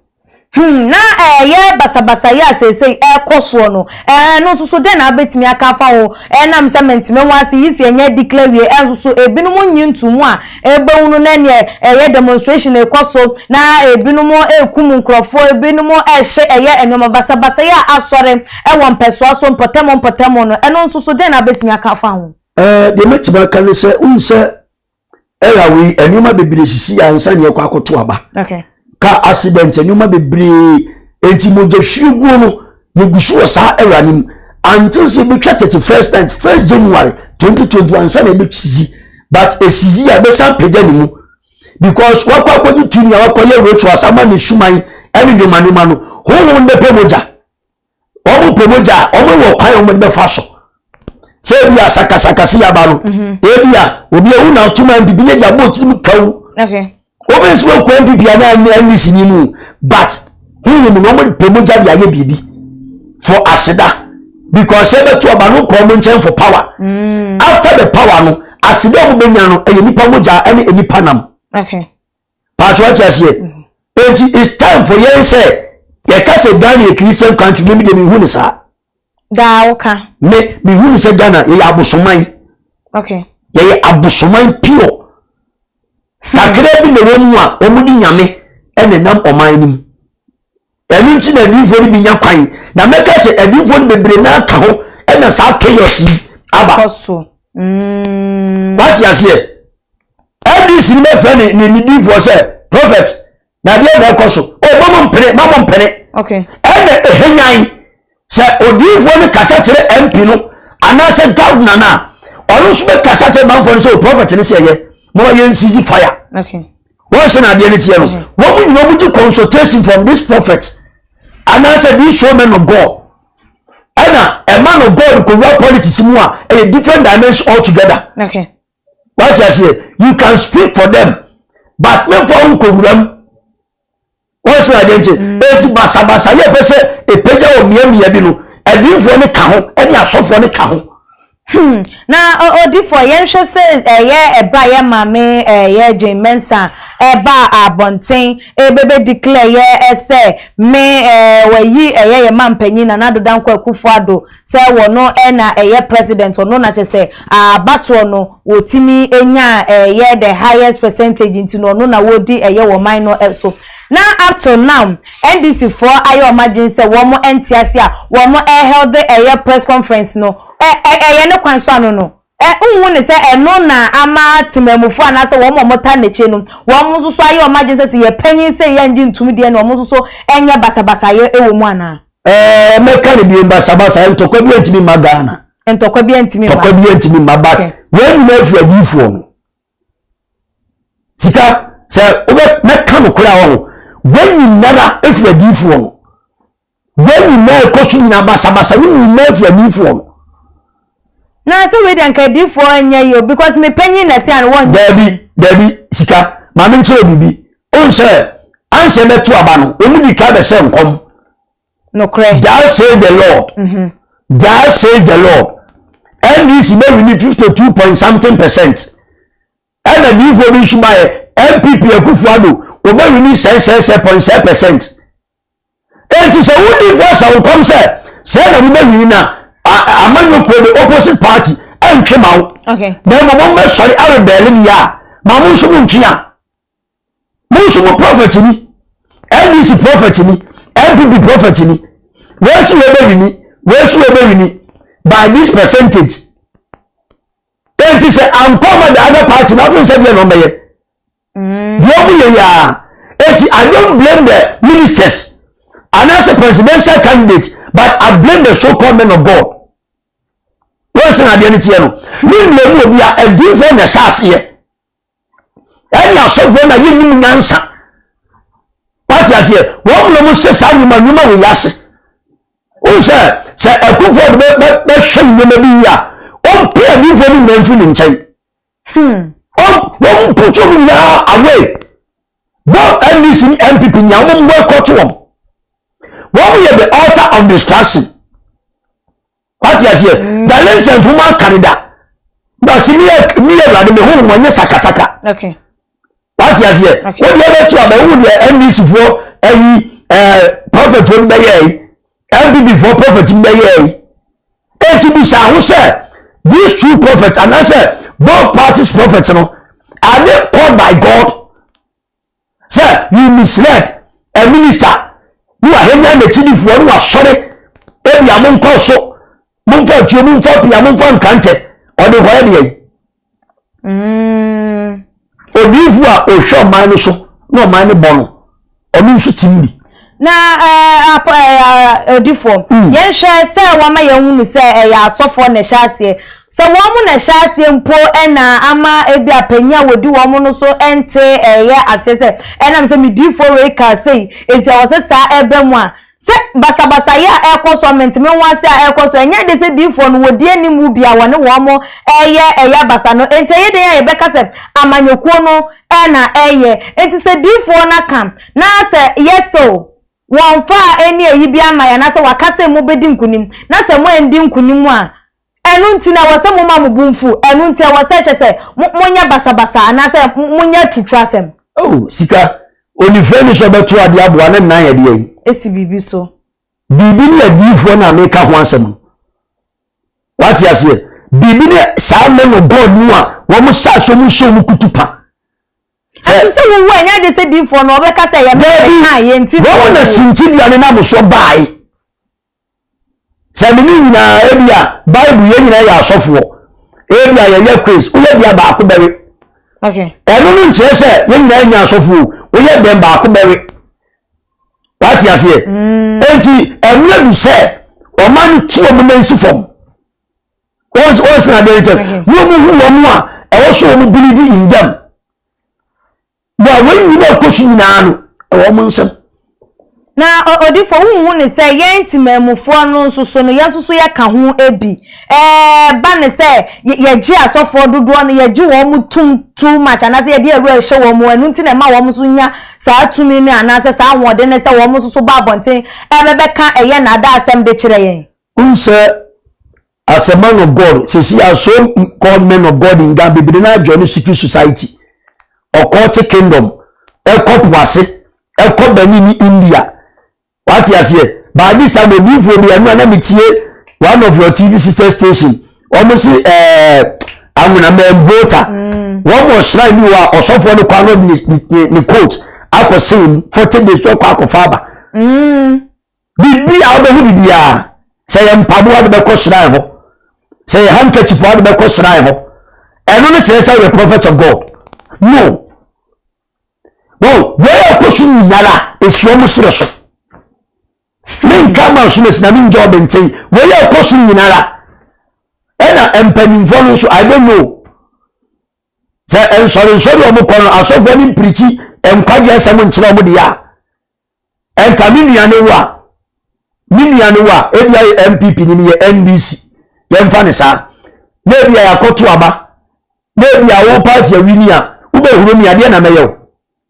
E: Hmm, na ɛyɛ basabasayɛ a seesei ɛrekɔ soɔ no, ɛno nso so dɛn na wobɛtumi aka afa ho? Ɛnam sɛ menteme ho ase yi sɛ ɛnyɛ declare wie, ɛnso so ebinom nnye ntomu a ɛbɛhunu na neɛ ɛyɛ demonstration rekɔ so na ebinom rekum nkurɔfoɔ, ebinom rehye ɛyɛ nneɛma basabasa yi a asɔre wɔ mpɛsoa so mpɔtam mpɔtam no, ɛno nso so dɛn na wobɛtumi aka afa ho?
F: Ɛɛ deɛ mɛtumi aka ne sɛ wohu sɛ ɛra wei nneɛma bebree sisi ansa ne ɛkɔ akɔto aba.
E: Okay.
F: Car accident nneɛma bebree enti mogya hwie guo no yɛgu so wɔ saa era no mu until sɛ ebɛtwa 31st night 1st January 2021 ansa na ɛbɛsisi but ɛsisi a ɛbɛsan pagya ne mu because wakɔ akɔgye tumi a wakɔyɛ rituals ama ne suman ɛne nnwoma nnwoma no honhom bɛpɛ mogya wɔn pɛ mogya a wɔn wɔ kwan a wɔn de bɛfa so sɛ ebi a sakasaka si aba no mhm. ebi a obi ewu na atuma npp ne de abɔ tirim kaw obi nso ekɔ npp anaa ndc ni mu but huhum na wɔn pɛ mogya de ayɛ biribi for aseda because ɛbɛto ɔba no kɔ wɔn nkyɛn for power mm. after the power no aseda a wɔn bɛnya no ɛyɛ nipa mogya ɛne nipa nam.
E: Okay.
F: Paatwa wate aseɛ. Enti it's time for yɛn sɛ yɛka sɛ Ghana yɛ Christian country me deɛ mehu ne saa.
E: Daa woka.
F: Me mehu ne sɛ Ghana yɛyɛ abosoman.
E: Okay.
F: Yɛyɛ abosoman pure. Hmm. Kakra bi na ɛwɔ mu a wɔn de nyame ɛna nam ɔman no mu. Ɛno nti na adiyifoɔ no bi nya kwan. Na mɛka sɛ adiyifoɔ no bebree naa ka ho ɛna saa chaos yi aba. Wate aseɛ? NDC no bɛfrɛ ne ne ne diyifoɔ sɛ prophet na adeɛ na ɛkɔ so. O ma mo mpene ma mo mpene. Ɛna ɛhenyan sɛ odiyifoɔ no kasa kyerɛ MP no anaasɛ governor no a ɔno nso bɛkasa kyerɛ manfoɔ no sɛ o prophet no sɛ ɛyɛ moma yɛn sisi fire. Okay. Wɔn sɛ na adeɛ no teɛ no wɔn mu nyinaa wɔn gye consultation from this prophet anaasɛ these so men of God ɛna ɛma no God kowura politics mu a ɛyɛ different dimension altogether.
E: Okay.
F: Wate aseɛ you can speak for them but mmefa wɔn kowura mu wɔn sɛ adeɛ nti eti basabasa yɛ pɛ sɛ epagya wɔ mmeammea bi no adiifoɔ no ka ho ɛne asɔfoɔ no ka ho.
E: Na odifoɔ, yɛnhwɛ sɛ ɛyɛ ɛberɛ a yɛ maame ɛyɛ Jane Mensah ɛbaa abɔnten ɛbɛbɛ declare yɛ sɛ me wɔayi ɛyɛ yɛ mampanyin Nana Addo Dankwa Akufo Addo sɛ wɔno ɛna ɛyɛ president ɔno na kyɛ sɛ abatoɔ no wɔtumi nyaa ɛyɛ the highest percentage nti no ɔno na wɔdi ɛyɛ wɔ man no so. Na up till now NDC foɔ ayɛ wɔn adwene sɛ wɔn nte ase a wɔn ɛheld ɛyɛ press conference no ɛ ɛ ɛyɛ ne kwan so ano no ɛ nhu ne sɛ ɛno na ama temamufoɔ anaasɛ wɔn a wɔta n'akyi no wɔn nso so ayɛ wɔn adwene sɛ sɛ yɛ panyin sɛ yɛn ngye ntum deɛ na wɔn nso so ɛnyɛ basabasayɛ ɛwɔ mu anaa.
F: Ɛɛ mɛka ne bio basabasa ntɔkwa bi antumi mma Ghana.
E: Ntɔkwa bi antumi mma.
F: Ntɔkwa bi antumi mma but wɔn nyinaa firi adiifoɔ no. Sika sɛ wobɛ mɛka no koraa wɔ ho wɔn nyinara efiri adiifoɔ no wɔn nyinaa ɛkɔ so nyinaa basabasa ne nyinaa efiri adiifoɔ no.
E: Na sɛ wei deɛ nka adiifoɔ nyɛ yi o because me panyin na ɛsɛ ano wɔn.
F: Daabi daabi sika maame nkyerɛ biribi o sɛ ansɛ bɛto aba no wɔn di ka bɛsɛ nkɔm.
E: Nokorɛ.
F: Thou says the Lord. Mm -hmm. Thou says the Lord. NDC bɛ wini 52 point something percent. Ɛna diifoɔ bi nso baeɛ NPP Akufo Addo wɔbɛ wini sɛnsɛnsɛ point sɛ percent. Eti sɛ wo diifoɔ ahyɛ wo nkɔm sɛ sɛ na mo bɛ wini na amanyɔkuo de opposite party ɛntwe ma wo. Na mmom mo bɛsɔre arebɛɛle ne yɛ a ma mo nso mo ntwe a. Mo nso mo prophet ni, NDC prophet ni, NPP prophet ni. Wei si wei bɛ wini, wei si wei bɛ wini by this percentage. Enti sɛ ankɔ ma the other party na afei sɛ deɛ na ɔmbɛyɛ. Deɛ ɔmo yɛ yaa. Enti I don't blame the ministers anaasɛ presidential candidates but I blame the so-called men of God. Wɔn sɛ na adeɛ no teɛ no. Me blame obi a adiifoɔ na ɛhyɛ aseɛ. Ɛne asɔfoɔ na yɛnnim nyansa. Wate aseɛ wɔn na wɔn hyɛ saa nnwuma nnwuma wɔ yase. Wohu sɛ sɛ akufoɔ de bɛhwɛ nneɛma bi yie a ɔmpɛ adiifoɔ no nyinaa mfiri ne nkyɛn. Wɔn mpoto wɔn nyinaa away. Both NDC ne NPP nyinaa wɔn boycott wɔn. Wɔn yɛ the altar of destruction. Wate aseɛ? Mm. Galatians nwoma aka ne da. Basi mi yɛ mi yɛ awurade mi ho wɔn nyɛ sakasaka.
E: Okay.
F: Wate aseɛ?
E: Okay.
F: Wo deɛ bɛto aba wo deɛ NDC foɔ ayi ɛɛ prophet foɔ bi bɛyɛ yi NPP foɔ prophet bi bɛyɛ yi. Eti bisa ho sɛ these two prophets anaasɛ both parties prophets no are they called by God? Sɛ you misled a minister ne wahenya n'akyidifoɔ ne wasɔre ebia monkɔ so momfa atuo momfa pia momfa nkrantɛ ɔde hɔ ɛdeɛ yi odiyifoɔ a ɔhwɛ ɔman no so na ɔman no bɔ no ɔno nso tim bi.
E: Na ɛɛ odifoɔ yɛnhwɛ sɛ wɔama yɛahunu sɛ ɛyɛ asɔfoɔ na ɛhyɛ aseɛ Sɛ wɔn na ɛhyɛ aseɛ mpo na ama ebia panyin a wɔdi wɔn no so nte ɛyɛ aseɛ sɛ ɛnam sɛ me diifoɔ wei kaa sei enti ɛwɔ sɛ saa ɛba mu a, sɛ basabasayɛ a ɛrekɔ so, mente-me-ho-ase a ɛrekɔ so, ɛnyɛ den sɛ diifoɔ no wɔdi anim bi a wɔne wɔn reyɛ ɛyɛ basa no, enti ɛyɛ den a yɛbɛka sɛ amanyɔkuo no na ɛreyɛ. Enti sɛ diifoɔ no aka na sɛ yɛ still wɔmfaa ɛnni ayi bi ama yɛn anaasɛ wɔaka sɛ mobɛdi nkonim na sɛ moanndi nkonim a, Ɛno nti na ɛwɔ sɛ moma mo bo mfu, ɛno nti ɛwɔ sɛ kyerɛ sɛ mo monyɛ basabasa anaasɛ monyɛ aturuturasɛm.
F: Oh, sika. Onifirani sɛ ɔbɛto adeɛ aboa ne nan yɛ deɛn?
E: Esi biribi so.
F: Biribi ne adiyifoɔ no a meka ho asɛm no. Wate aseɛ? Biribi ne saa men of God no a wɔn hyɛ aseɛ wɔn hyɛ wɔn kutu pa.
E: Sɛ sɛ wowu a, ɛnyɛ ade sɛ diifoɔ no ɔbɛka sɛ yɛ mɛka yɛ nti.
F: Wɔn na sintidua ne nam so bae. Sɛ me ne nyinaa ebi a Bible yɛn nyinaa yɛ asɔfoɔ. Ebi a yɛyɛ quiz, woyɛ bia baako bɛwe. Ɛno no nkyerɛ sɛ yɛn nyinaa nyɛ asɔfoɔ, woyɛ dɛn baako bɛwe. Wate aseɛ? Enti ɛmmerɛ bi sɛ ɔma no tu wɔn nan si fam. Wɔn sena adeɛ nkyɛn. Wɔn mu hu wɔn a ɛwɔ so wɔn believe in them. Na wɔn nyinaa ɛkɔ so nyinaa no ɛwɔ wɔn nsam.
E: Na odifo wonhu ne sɛ yɛn temanmufoɔ no nso so no yɛn nso so yɛka ho bi. Ɛba ne sɛ yɛgye asɔfoɔ dodoɔ no yɛgye wɔn tum too much anaasɛ yɛde awura hyɛ wɔn mu ɛno nti na ɛma wɔn nso nya saa tumi no anaasɛ saa ahoɔden no sɛ wɔn nso so ba abɔnten ɛbɛbɛka ɛyɛ nnadaa asɛm de kyerɛ yɛn.
F: Wohu sɛ as a man of God sisi a so called men of God in Ghana bebree na join secret society occultic kingdom ɛkɔ poase ɛkɔ Benin ne India wate aseɛ baadi sa na odiifoɔ bi ɛno a na metie one of your TV sister station wɔn si ɛɛ anwonamɛn voter wɔn wɔ shrine bi wɔ a ɔsɔfoɔ no kɔ ano ne ne ne coat akɔ sɛn 40 days ɔkɔ akɔfa aba. Biribi a wobɛhu biribiara, sɛ yɛ mpaboa de bɛkɔ shrine hɔ, sɛ yɛ handkerchief a de bɛkɔ shrine hɔ, ɛno no kyerɛ sɛ woyɛ prophet of God. No. Wɔn wei a ɛkɔ so nyinara esi wɔn serɛ so. Menka ma so mesi na mengya ɔbɛnten. Wei a ɛkɔ so nyinara ɛna mpanimfoɔ no nso I don't know. Sɛ nsɔrensɔre a wɔkɔ no asɔfoɔ no mpirikyi nkwagye asɛm nkyerɛ wɔn deɛ a ɛnka me nua ne wo a me nua ne wo a ebi ayɛ npp ni yɛ ndc yɛmfa ne saa na ebi a yɛakɔto aba na ebi a wo party awini a wobɛhuro mi adeɛ na mɛyɛ wo.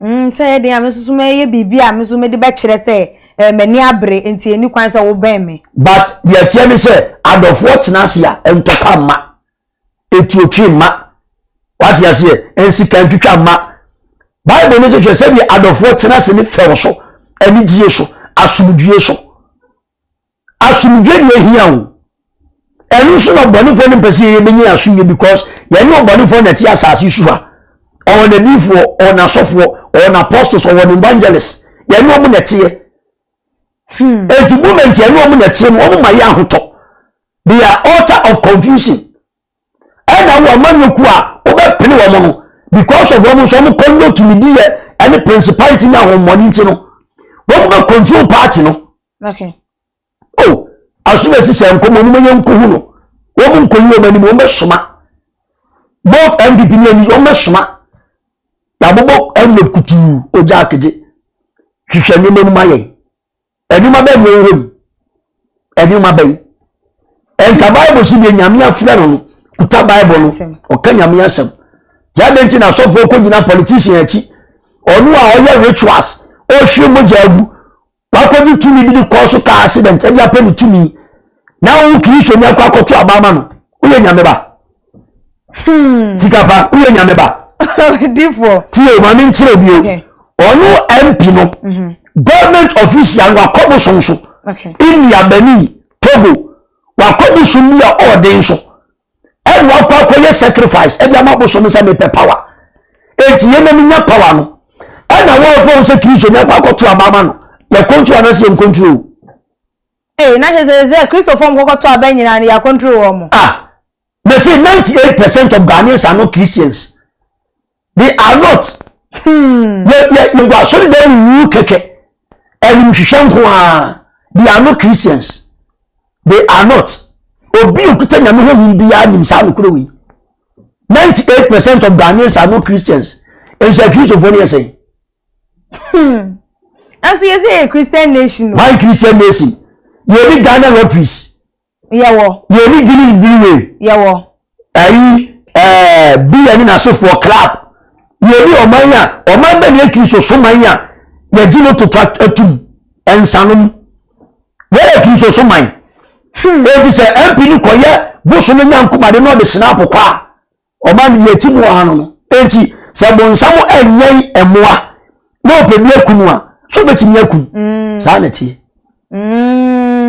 E: Sɛ yɛ den a me nso so mɛyɛ biribi a me nso mede bɛkyerɛ sɛ eh, m'ani abere nti ɛni kwan sɛ wobɛn me.
F: But deɛ ɛteɛ ne sɛ adɔfoɔ tena ase a ntɔkwa mma. Etuotwe mma. Wate aseɛ? Nsika ntwitwa mma. Bible no sɛ hwɛ sɛdeɛ adɔfoɔ tena ase ne fɛw so, anigyie so, asomdwie so. Asomdwie deɛ ehia o. Ɛno nso na ɔbɔnefoɔ no mpɛ sɛ yɛyɛ bɛnya asomdwie because yɛne ɔbɔnefoɔ na ɛte asase so ha. Ɔwɔ n'adiyifoɔ, ɔwɔ n'asɔfoɔ, ɔwɔ n'apostles, ɔwɔ n'evangelists. Yɛne wɔn na ɛteɛ. Enti moment yɛne wɔn na ɛteɛ no, wɔn ma yɛ ahotɔ. They are altar of confusion. Ɛna wɔ amanyɔkuo a wobɛpene wɔn no because of wɔn nso wɔn kɔn yɛ tumidiyɛ ɛne principality ne ahommɔne nti no wɔn bɛ control party no.
E: Okay.
F: Oh, aso na esisi nkɔmɔ wɔn yɛ nkohu no wɔn nkoyi wɔn anim wɔn bɛ soma both NPP ne NDC wɔn bɛ soma yabobɔ envelope kutuu ogya akegye hwehwɛ nneɛma mu ma yɛn. Nneɛma bɛn na ɛwɔ mu? Nneɛma bɛn? Nka Bible si deɛ Nyame afrɛ no no, kuta Bible no, ɔka Nyame asɛm. Gya dɛn nti na asɔfoɔ kɔgyina politician akyi? Ɔno a ɔyɛ rituals, ɔhwie mogya agu, wakɔgye tumi bi de kɔɔ so car accident ɛde apɛ ne tumi. Na wo Kristoni akɔ akɔto aba ama no, woyɛ Nyame ba. Sika pa, woyɛ Nyame ba.
E: Difoɔ.
F: Tie, maame nkyerɛ bio. Ɔno MP no, government official no wakɔ bosom so. India, Benin, Togo, wakɔ bosom bi a ɔɔden so. Ɛna wakɔ akɔyɛ sacrifice ɛde ama bosom sɛ mepɛ power. Enti yɛn na menya power no. Ɛna wɔn fɔm sɛ Kristo ni akɔ akɔto aba ama no. Yɛ control anaasɛ yɛn control.
E: Ee, na kyerɛ sɛ sɛ Kristofoɔ nkɔkɔto aba nyinaa no yɛ control wɔn.
F: Ah, they say 98% of Ghanaians are not Christians. They are not. Yɛ yɛ yɛ wɔ asɔre dan mu wu kɛkɛ. Ɛnum hwehwɛ nko ara. They are not Christians. They are not. Obi okuta nyame honhom biara nim saa nokorɛ wei. 98% of Ghanaians are not Christians. Nso Kristofoɔ no yɛ sɛn?
E: Nso yɛ sɛ yɛ Christian nation.
F: Why Christian nation? Yɛ ni Ghana lotteries.
E: Yɛwɔ.
F: Yɛni Guinness Brewery.
E: Yɛwɔ.
F: Ɛyi ɛɛ bia ne n'asefoɔ club. Yɛni ɔman a ɔman bɛ ne Kristo so man a yɛgye no toto atum nsanom. Wɔyɛ Kristo so man. Eti sɛ MP no kɔyɛ bosom nyankomade na ɔde snap kɔ a ɔman no deɛ ɛti mu wɔ ha no no. Eti sɛ bonsam ɛnyɛn mmoa na ɔpɛ bi akum a so bɛtumi akum. Saa na ɛteɛ.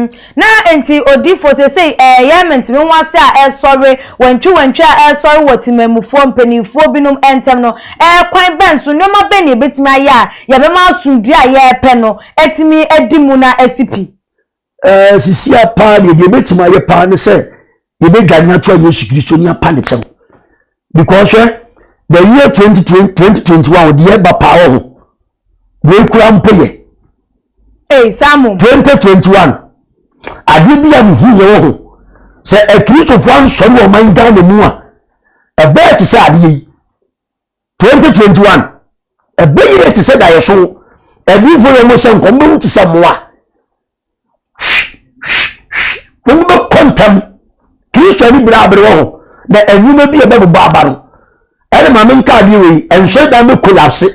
E: Mm, na enti odifo sesei ɛyɛ mentumi ho ase a ɛsɔre, wantwi wantwi a ɛsɔre wɔ temamufoɔ mpanimfoɔ binom ntɛm no, ɛɛ kwan bɛn so, nneɛma bɛn na yɛbɛtumi ayɛ a yɛbɛma asomdwoeɛ a yɛrepɛ no atumi adi mu na asi pi?
F: Ɛɛ sisia paa deɛ deɛ yɛbɛtumi ayɛ paa ne sɛ yɛbɛdwane atoa Yesu Kristo ne apa ne kyɛw. Because hwɛ, the year 2020, 2021 deɛ ɛba paa wɔ ho. Wei kura mpo yɛ.
E: Ee, saa mo.
F: 2021 adeɛ bi a mehu yɛ wɔ ho sɛ akristofoɔ ansɔre wɔ ɔman Ghana mu a ɛbɛyɛ te sɛ adeɛ yi 2021 ɛbɛyɛ te sɛ daeɛso adiifoɔ yɛ mo sɛ nkɔm bɛwu te sɛ mmoa wɔn bɛkɔ ntɛm kristo ani bere abere wɔ ho na nnwuma bi a ɛbɛbobɔ aba no ɛne maame nka adeɛ wei nsɔredan bɛ collapse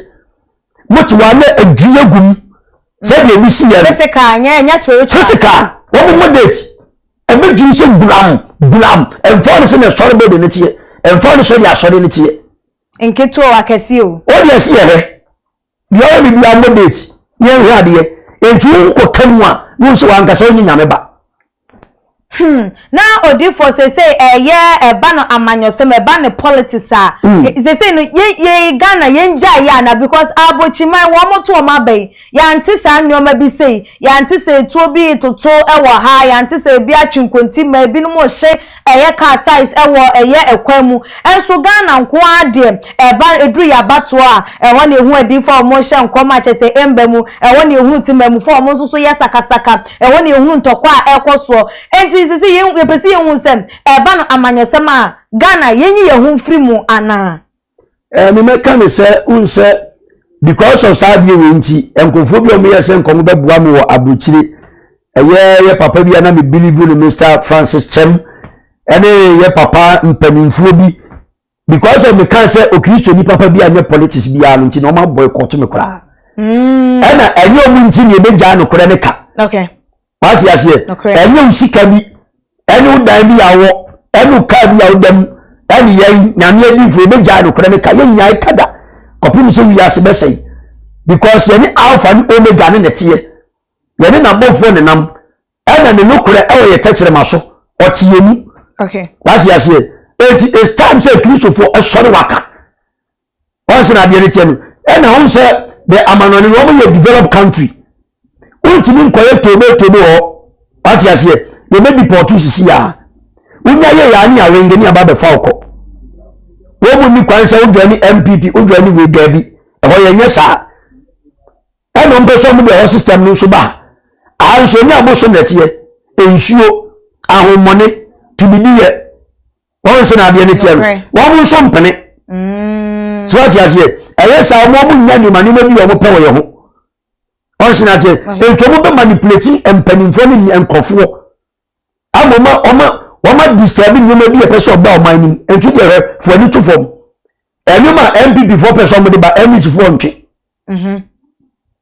F: mote wɔn na adwi agu mu sɛdeɛ ebi si yɛ no
E: physical nyɛ nyɛ spiritual
F: physical wɔn mo date ɛbɛdwiri sɛ gulam gulam ɛnfa ne sɛ na ɛsɔre bɛ de ne teɛ ɛnfa ne sɛ de asɔre ne teɛ
E: nketewa o akɛseɛ o
F: o deɛ si yɛ hɛ deɛ ɔyɛ biribi abɔ date ne ɛhwɛ adeɛ nti wokɔ ka mu a ne wo sɛ wankasa wonye nyame ba.
E: Hmm, na odifoɔ sesei ɛyɛ ɛba no amanyɔsɛm ɛba no politics a mm. sesei no yɛ yɛ Ghana yɛn gya yɛ ana because abokyiman wɔn mo to wɔn aba yi yɛante saa nneɛma bi sei yɛante sɛ etuo bi toto ɛwɔ ha yɛante sɛ ebi atwe nkonti ma ebinom hyɛ Ɛyɛ car tyres ɛwɔ ɛyɛ ɛkwan mu nso Ghana nko ara deɛ ɛba ɛduru yɛ abatoɔ a ɛhɔ na ɛhu adiyifoɔ a wɔn hyɛ nkɔm a kyerɛ sɛ ɛmba mu ɛhɔ na ɛhunu temammufoɔ a wɔn nso so yɛ sakasaka ɛhɔ na ɛhunu ntɔkwa a ɛkɔ soɔ ɛnti sisi yɛn yɛpɛ sɛ yɛhu sɛ ɛba no amanyɔsɛm a Ghana yɛnyi yɛn ho mfiri mu anaa.
F: Ɛɛ me mɛka ne sɛ wohu sɛ because of saa adeɛ wei nti nkurɔfoɔ bi a wɔyɛ sɛ nkɔmɔ bɛboa me wɔ aburokyire ɛyɛ yɛ papa bi a na me believe no Mr Francis Kyɛm ɛne yɛ papa mpanimfoɔ bi because of meka sɛ okristoni papa bi a nyɛ politics biara no nti na wɔn boycott me koraa mm. ɛna ɛnyɛ wɔn nti na ebegyaa nokorɛ ne ka.
E: Okay.
F: Wate aseɛ? Ɛnyɛ wo sika bi, ɛne wo dan bi a wɔ, ɛne wo kaa bi a woda mu, ɛne yɛn nyame adiifoɔ yɛbɛgyae nokorɛ no ka, yɛnnyae ka da kɔpem sɛ wiase bɛsɛe. Because yɛne Alpha ne Omega ne nɛteɛ, yɛne n'abɔfoɔ nenam, ɛna ne nokorɛ ɛwɔ yɛ tɛkyerɛma so, ɔte yɛn mu. Wate aseɛ? Enti it's time sɛ Kristofoɔ ɛsɔre waka. Wɔn sɛ na adeɛ no teɛ no ɛna wɔn sɛ the amanɔne no wɔn yɛ developed country wontumi nkɔyɛ tobe tobe hɔ wate aseɛ yɛbɛ deport sisi a wonya yɛ yɛ ane awenge ne aba bɛfa wokɔ wɔn mu ni kwan sɛ wodwa ne npp wodwa ne wei daabi ɛhɔ yɛnyɛ saa ɛna wɔn pɛ sɛ wɔn de ɛhɔ system no nso ba aha nso ɛne abosom na ɛteɛ nsuo ahommɔne tumidiyɛ Wɔn sɛ na adeɛ no teɛ no wɔn nso mpene mm. so wate aseɛ ɛyɛ saa wɔn wɔn nya nneɛma nneɛma bi a wɔn pɛ wɔ yɛn ho wɔn sɛ na ateɛ nti wɔn bɛ manipulate mpanimfoɔ ne nkurɔfoɔ ama wɔn wɔn wɔn adisɛbi nneɛma bi a ɛpɛ sɛ ɔba ɔman nim nti deɛ hwɛ fo ani to fam nneɛma a npp foɔ pɛ sɛ wɔn de ba ndc foɔ ntwe. Mhm.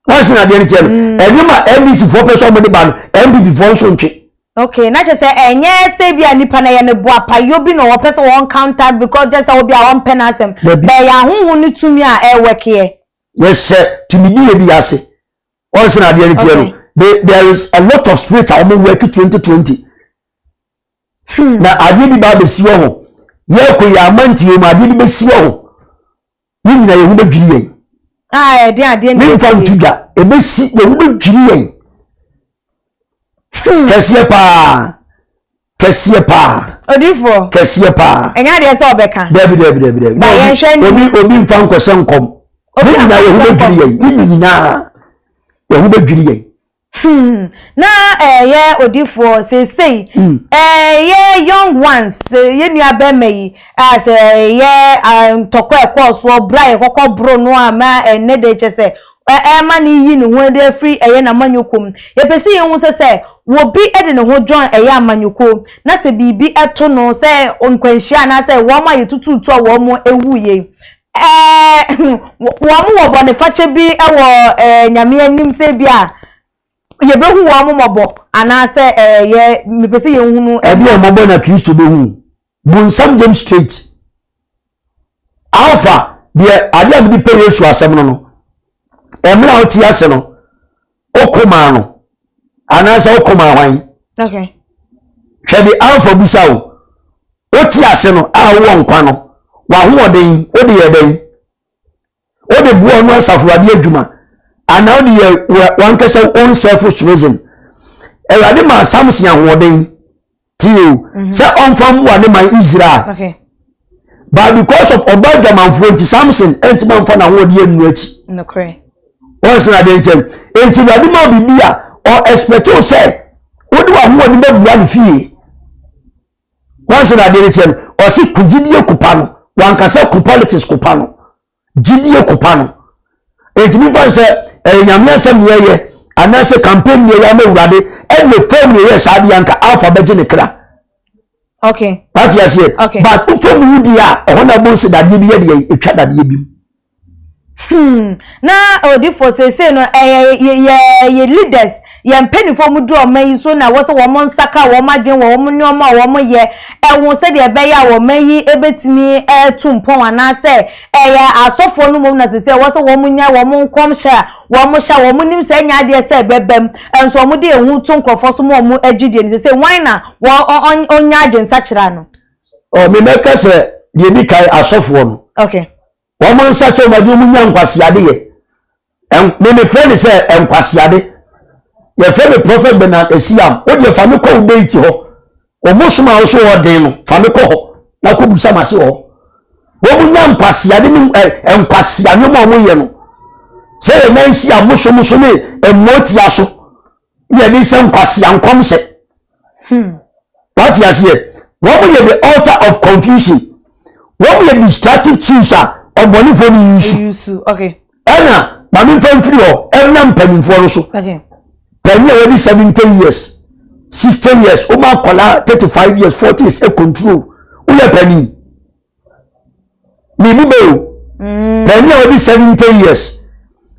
F: Wɔn sɛ na adeɛ no teɛ no mm. nneɛma a ndc foɔ pɛ sɛ wɔn de ba no npp foɔ nso ntwe.
E: Okay, na kyerɛ sɛ ɛnyɛ sɛ bi a nipa na yɛ ne bo apayɔ bi na wɔpɛ sɛ wɔn counter because kyerɛ sɛ obi a wɔmpɛ n'asɛm. Bɛyɛ ahohom ne tumi a ɛwɛkeɛ.
F: Yɛsɛ tumidi yɛ bi ase. Wɔn sɛ na adeɛ no teɛ no there is a lot of spirit a wɔn work 2020. Hmm. Na adeɛ bi ba abɛsi wɔ ho. Yɛkɔ yɛ amantie mu adeɛ bi bɛsi wɔ ho. Yɛn nyinaa yɛn ho bɛdwiri yɛn.
E: Ah, ɛde adeɛ
F: na Memfa nto dwa. Ɛbɛsi yɛn ho bɛdwiri yɛn. Hmm. Kɛseɛ paa. Kɛseɛ paa.
E: Odifoɔ.
F: Kɛseɛ paa.
E: Ɛnyɛ adeɛ sɛ ɔbɛka.
F: Dabi dabi dabi dabi.
E: Ba yɛn hwɛ ni.
F: Obi obi nfa nkɔsɛ nkɔm. Yɛn nyinaa yɛn ho bɛdwiri yɛn. Yɛn nyinaa yɛn ho bɛdwiri yɛn.
E: Hmm, na ɛyɛ eh, odifoɔ seesei hmm. ɛyɛ eh, young ones yɛ nua bɛrima yi a sɛ ɛyɛ eh, ntɔkwa ɛkɔɔ soɔ bra yɛ kɔkɔ boro no a ma ɛnɛ de kyɛ sɛ ɛma ne yi ne ho de afiri ɛyɛ n'amanyɔkuo mu yɛpɛ sɛ yɛhu sɛ sɛ wɔbi de ne ho join ɛyɛ amanyɔkuo na sɛ biribi ɛto no sɛ nkwanhyia anaasɛ wɔn a yɛtututu a wɔn ewu yie Ɛɛ, wɔn wɔ bɔnefakyɛ bi wɔ ɛɛ Nyame anim sɛ bi a yɛbɛhu wɔn mmɔbɔ anaasɛ ɛɛ yɛ mepɛ sɛ yɛhunu.
F: Ɛbi a mmɔbɔ na Kristo bɛhu. Bonsam gyam straight. Alpha deɛ adeɛ a mede pɛ Yesu asɛm no no, ɛmmerɛ a wote ase no, woko maa no anaasɛ woko maa hwan?
E: Okay.
F: Hwɛ de Alpha bisa o. Wote ase no a wowɔ nkwa no, w'ahoɔden wode yɛ dɛn? Wode boa ɔno asafo Awurade adwuma anaa wode yɛ w'ankasa own selfish reason? Awurade maa Samson ahoɔden tie o mhm. sɛ ɔmfa mmoa ne man Israel.
E: Okay.
F: But because of ɔba adwamanfoɔ nti Samson ɛntumi amfa n'ahoɔden annu akyi. Wɔn sɛ adeɛ nkyɛn. Nti Awurade ma biribi a ɔ expect wo sɛ wode w'ahoɔden bɛboa ne fie. Wɔn sɛ adeɛ no kyɛn no ɔsi ko gyidie kopa no wankasa ko politics kopa no gyidie kopa no. Nti mi fa sɛ ɛyɛ nyame asɛm ne yɛyɛ anaasɛ campaign ne yɛyɛ ama Awurade ɛne fam ne yɛyɛ saa adeɛ anka alpha bɛgye ne kra.
E: Okay.
F: Wate aseɛ?
E: Okay.
F: But wotɔ mu wudi a ɛhɔ na ɛbɔ sɛ dadeɛ bi yɛ deɛ ɛtwa dadeɛ bi mu.
E: Hmm. Na odifo seesei no ɛyɛ yɛ yɛ yɛ leaders yɛn mpanyinfoɔ mu du ɔman yi so na wɔsɛ wɔn nsakra wɔn adwene wɔ wɔn nneɛma a wɔn yɛ ɛho sɛdeɛ ɛbɛyɛ a wɔn yi ebetumi ɛtu mpɔn anaasɛ ɛyɛ asɔfoɔ no mmom na seesei wɔsɛ wɔn nya wɔn nkɔmhyɛ a wɔn hyɛ a wɔn nim sɛ ɛnyɛ adeɛ sɛ ɛbɛbam nso wɔn de ehu to nkorɔfoɔ so ma wɔn agyidie no seesei wɔn na wɔn ɔnya adwensakyera no.
F: Ɔ memɛka sɛ deɛ di kan asɔfoɔ no.
E: Okay.
F: Wɔn nsa kyɛ wɔn ade wɔn nya nkwaseade yɛ. Me mefrɛ no sɛ nkwaseade. Yɛfrɛ me Prophet Bernard Esiam. Wo deɛ fa me kɔ wo deity hɔ. Wɔn som a wɔso ɔden no fa me kɔ hɔ na kɔ busa ma se hɔ. Wɔn nya nkwaseade ne ɛ nkwasea nneɛma a wɔyɛ no. Sɛ yɛn nan si abosom so ne mmoatia so. Ne yɛde sɛ nkwasea nkɔmhyɛ.
E: Hmm.
F: Wate aseɛ? Wɔn yɛ the altar of confusion. Wɔn yɛ destructive tools a ɔbɔnefoɔ no
E: yusu. Okay.
F: Ɛna maame nfa mfiri hɔ ɛna mpanimfoɔ no so.
E: Okay.
F: Panyin a wɔde 70 years, 60 years, wɔn akwadaa 35 years, 40 years ɛ control. Woyɛ panyin. Mmienu bɛ o.
E: Mm.
F: Panyin a wɔde 70 years,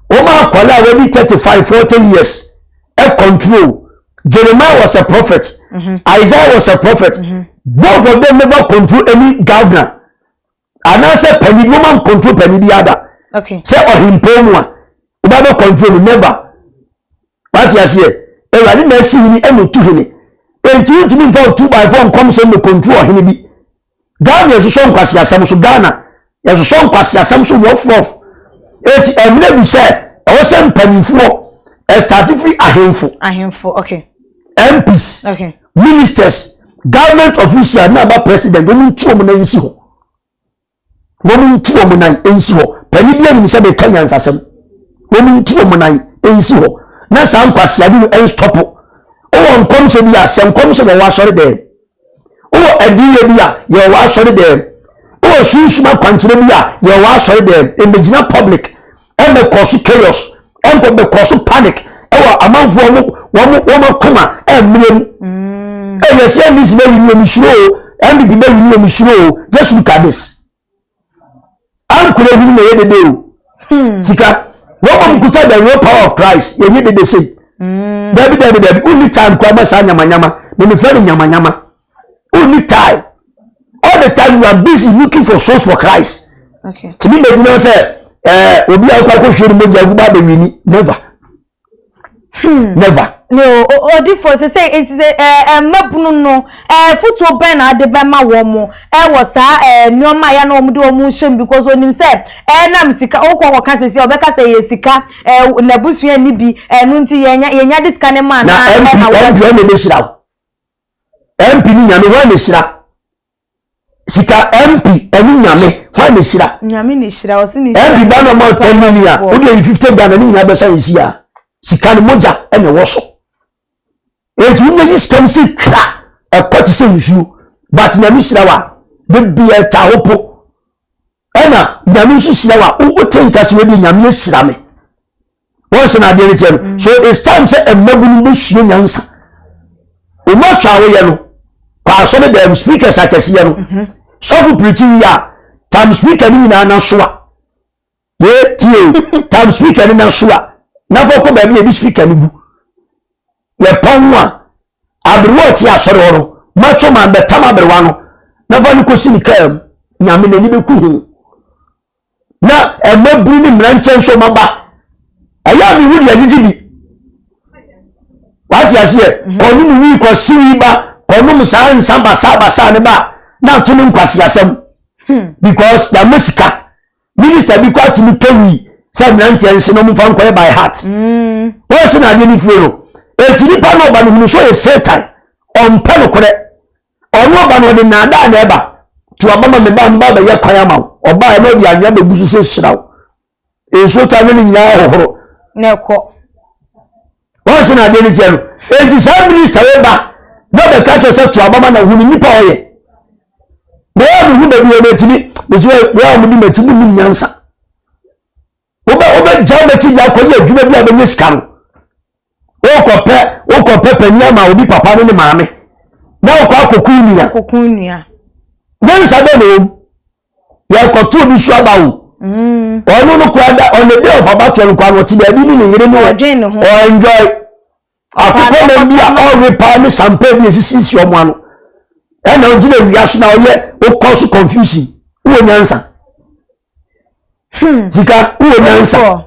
F: wɔn akwadaa a wɔde 35, 40 years ɛ control. Jeremiah was a prophet. Mm -hmm. Isaiah was a prophet. Mm -hmm. Both of them never control any governor. Anaasɛ panyin bi wɔn control panyin bi ada.
E: Okay.
F: Sɛ ɔhempɔn mu a, ɔba bɛ control no never. Wate aseɛ? Awurade na asi hene ɛna otu hene. Enti wontumi nfa otu by four nkɔm sɛ mmɛ control ɔhene bi. Ghana yɛsosɔ nkwaseasɛm so Ghana yɛsosɔ nkwaseasɛm so rough rough. Eti ɛmmerɛ bi sɛ ɛwɔ sɛ mpanimfoɔ ɛstarte firi ahemfo.
E: Ahemfo okay.
F: MPs.
E: Okay.
F: Ministers, government official na aba president wɔn ntu wɔn nan nsi hɔ. Wɔn ntu wɔn nan nsi hɔ. Panyin bi anim sɛ meka nyansasɛm. Wɔn ntu wɔn nan nsi hɔ. Na saa nkwaseade no ɛnstɔpo. Wowɔ nkɔmhyɛ bi a sɛ nkɔmhyɛ wɔ w'asɔre dɛm. Wowɔ adiyɛ bi a yɛ wɔ asɔre dɛm. Wowɔ sunsum akwankyerɛ bi a yɛ wɔ asɔre dɛm. Mmegyina public ɛmmɛkɔ so chaos ɛnkɔ bɛkɔ so panic ɛwɔ amanfoɔ wɔn wɔn wɔn akoma ɛmmerɛ mu.
E: Mm.
F: Ɛyɛ sɛ NDC bɛ wini omi suro o NPP bɛ wini omi suro o just look at this. Ankora hunu na ɛyɛ dede o.
E: Hmm.
F: Sika wɔn mu kuta the real power of Christ yɛn nye dede sei.
E: Hmm.
F: Dabi dabi dabi wonni time kura ma saa nyamanyama na mi fɛ no nyamanyama wonni time all the time you are busy looking for souls for Christ.
E: Okay.
F: Tìmí bɛ gyina sɛ ɛɛ obi a ɔkɔ akɔhwɛ ne mogya gu ba abɛwini never.
E: Hmm.
F: Never.
E: Ne o odifo sɛ sɛ nti sɛ ɛɛ mmabunu no ɛɛ fotuo bɛn na ade bɛma wɔn mo ɛwɔ saa ɛɛ nneɛma a yɛn na wɔn de wɔn hyɛ mu because onim sɛ ɛnam sika okɔ kɔka sɛ si ɔbɛka sɛ yɛ sika ɛɛ n'abusua ni bi ɛno nti yɛn nya yɛn nya de sika ne ma
F: na
E: ɛna
F: MP MP ɛna ɛbɛhyira wo MP ni nyame wɔn na ɛhyira. Sika MP ɛne nyame hwan na ɛhyira.
E: Nyame na ɛhyira ɔsi na ɛhyira.
F: MP ba na ɔma 10 million a wode ayi 50 Ghana ne nyinaa bɛsa yɛsi a sika no mogya ɛna ɛwɔ so. Enti wonyɛ yi sika no sɛ kra ɛkɔ te sɛ nsuo but nyame hyira wa bebia ɛta ho po ɛna nyame nso hyira wa wote nka sɛ wode nyame ahyira me. Wɔn sɛ na adeɛ no kyerɛ no so it's time sɛ mmabunu bɛsua nyansa. Wɔn atwa a woyɛ no kɔ asɔre dɛm speakers akɛseɛ no
E: mhm.
F: sɔfo pirikyi yi a tam speaker no nyinaa n'aso a yɛ tie o tam speaker no n'aso a n'afɔ kɔ baabi a ebi speaker no gu yɛ pɔn a aberewa ɔte asɔre hɔ no macho man bɛtam aberewa no n'afa no kɔsi ne kaa mu nyame n'ani bɛku ho. Na mmabunu ne mmeranteɛ nso maba. Ɛyɛ a mehu deɛ gyegye bi. Wate aseɛ? Mhm. Kɔnom wii kɔsi wii ba kɔnom saa nsa basabasa ne ba na ato ne nkwaseasɛm. Hmm. Because yàmɛ sika minister bi kɔ atumi tɔ wii sɛ mmeranteɛ nse na ɔmfa nkɔyɛ by heart. Hmm. Wɔn sɛ na adeɛ no fue no. Eti nipa na ɔba no hunu so yɛ satan ɔmpɛ nokorɛ. Ɔno ɔba no ɔde nnaadaa na ɛba. To aba ma me ba mba bɛyɛ kwan ama wo. Ɔbaa ɛna ɔde anwea bɛgu so sɛ hyira wo. Nsuo ta ne ne nyinaa hohoro.
E: Na ɛkɔ.
F: Wɔn sɛ na adeɛ no kyɛ no. Enti saa minista wei ba na ɔbɛka kyerɛ sɛ to aba ma na hu ne nipa ɔyɛ. Na ɛyɛ mehu baabi wɔ m'akyi mesi wɔ a wɔde m'akyi mu nim nyansa. Wobɛ wobɛgya m'akyi de akɔyɛ adwuma bi a bɛnyɛ sika no. Wokɔpɛ wokɔpɛ panyin ama obi papa ne ne maame na wokɔ akɔku nua.
E: Akɔku nua.
F: Nyansa bɛ na wɔm. Yɛkɔto obi so aba o. Mm. Ɔno no kora da on the day of abatoɔ no kora no ɔte baabi ne ne yere ne ɔenjoy. Akokɔ nam bi a ɔwe paa ne sampa bi esisisi ɔmo ano. Ɛna ɔgyina wia so na ɔyɛ wokɔ so confusion. Wowɔ nyansa. Hmm. Sika, wowɔ nyansa.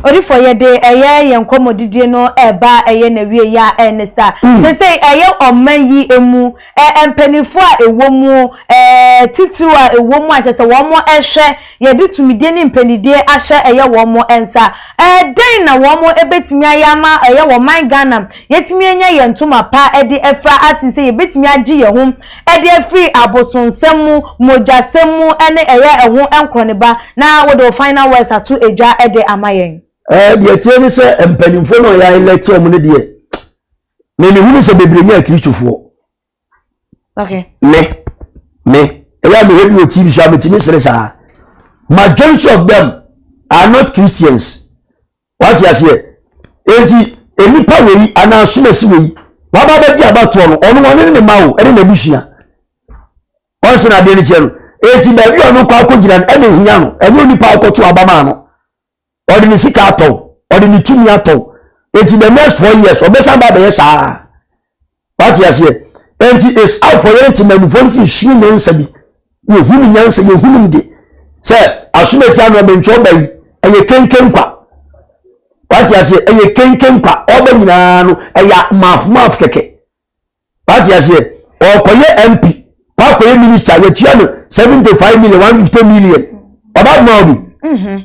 E: Odifo yɛde ɛyɛ yɛn nkɔmmɔdidie no ɛreba ɛyɛ n'awie yɛ a ɛne sa. Mm. Sesei ɛyɛ ɔman yi emu ɛ mpanimfoɔ a ɛwɔ mu ɛ titiriw a ɛwɔ mu a kyerɛ sɛ wɔn ɛhwɛ yɛde tumidie ne mpanidie ahyɛ ɛyɛ wɔn nsa. Ɛdɛn na wɔn ɛbɛtumi ayɛ ama ɛyɛ wɔn man Ghana yɛtumi anya yɛn ntoma pa ɛde afira asen sɛ yɛbɛtumi agye yɛn ho de afiri abosonsɛm mu, mogyasɛm mu ne ɛyɛ ɛho nkorɔneba na wode wo final words ato dwa de ama yɛn.
F: Ɛɛ deɛ ɛteɛ ne sɛ mpanimfoɔ no a yɛ elect wɔn no deɛ me mehunu sɛ bebree nyɛ akristofoɔ.
E: Okay.
F: Me me ɛyɛ a mehwɛ bi wɔ TV so a metumi sere saa. Majority of them are not Christians. Wate aseɛ? Enti nnipa wei anaa asomasi wei waba abɛgye abatoɔ no ɔno ɔne ne mma o ɛne n'abusua ɔnse na adeɛ no kyerɛ no enti baabi a ɔno kɔ akɔgyina no ɛna ehia no ɛnyɛ onipa akɔto aba maa no ɔde ne sika atɔw ɔde ne tumi atɔw enti the next 4 years ɔbɛsan ba abɛyɛ saa. Wate aseɛ? Enti it's up for yɛn temamufoɔ no sɛ yɛsua nyansa bi. Yɛhunu nyansa, yɛhunu mu de. Sɛ asomasi ano ɔbɛntwi ɔba yi, ɛyɛ kenken kwa. Wate aseɛ? Ɛyɛ kenken kwa. Ɔba nyinaa no, ɛyɛ maaf maaf kɛkɛ. Wate aseɛ? Ɔkɔyɛ MP, kɔ akɔyɛ minister, yɛtua no 75 million, 150 million. Ɔba ma obi. Mm-hmm.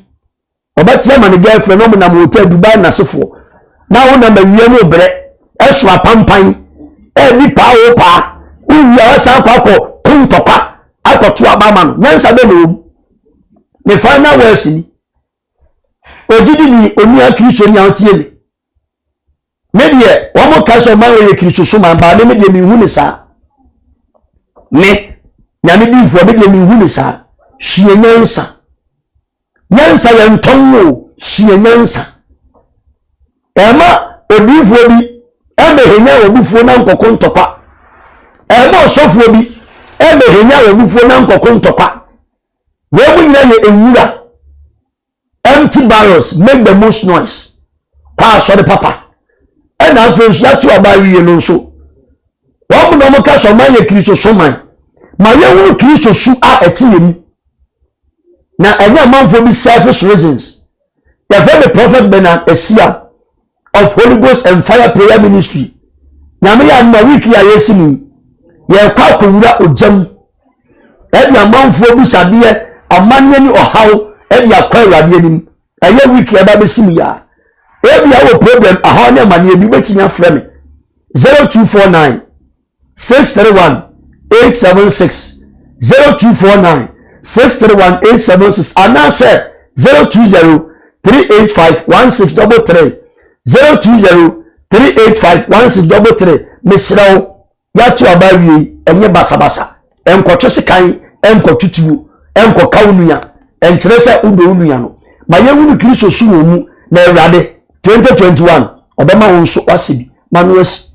F: Ɔbɛte ama ne girlfriend na ɔmo nam hotel Dubai nasefoɔ na wo nam awia mu brɛ ɛso apampan ɛni paa o paa wowie a wasan akɔ akɔ ko ntɔkwa akɔto aba ama no nyansa bɛ na wɔm ne final words ni ogyidi ni onua Kristo ni a ɔtie mi Me deɛ wɔn ka sɛ ɔman yɛ kristo so man baa me me deɛ mehu ne saa me nyame diifoɔ me deɛ mehu ne saa sua nyansa nyansa yɛ ntɔn o sua nyansa ɛma odiifoɔ bi ɛmɛ henya wɔn bufuo na nkɔko ntɔkwa ɛma ɔsɔfoɔ bi ɛmɛ henya wɔn bufuo na nkɔko ntɔkwa wɔn mu nyinaa yɛ nwura. Empty barrels make the most noise. Kɔ asɔre papa. Ɛna afei nso yɛato aba awie no nso. Wɔn na wɔka sɛ ɔman yɛ Kristo so man. Ma yɛhunu Kristo su a ɛte yɛn mu. Na ɛnyɛ amanfoɔ bi selfish reasons. Yɛfrɛ me Prophet Bernard Asia of Holy Ghost and Fire Prayer Ministry. Nyame yɛ anoma week yi a yɛsi mu yɛrekɔ akɔwura ogya mu. Ɛde amanfoɔ bisadeɛ, amanneɛ ne ɔhaw ɛde akɔ Awurade anim. Ɛyɛ week ɛba bɛsi mu yi a. Ebi awɔ problem ahaw ne amanneɛ bi wobɛtumi afrɛ me 0249 631 876 0249 631 876 anaasɛ 020 385 1633 020 385 1633 mesrɛ wo yɛato aba awie yi ɛnyɛ basabasa ɛnkɔtwe sekan ɛnkɔtwe tuo ɛnkɔka wo nua ɛnkyerɛ sɛ wodɔ wo nua no ma yɛhunu kristo su wɔ mu na awurade 2021 ɔbɛma wo nso wase bi ma no asi.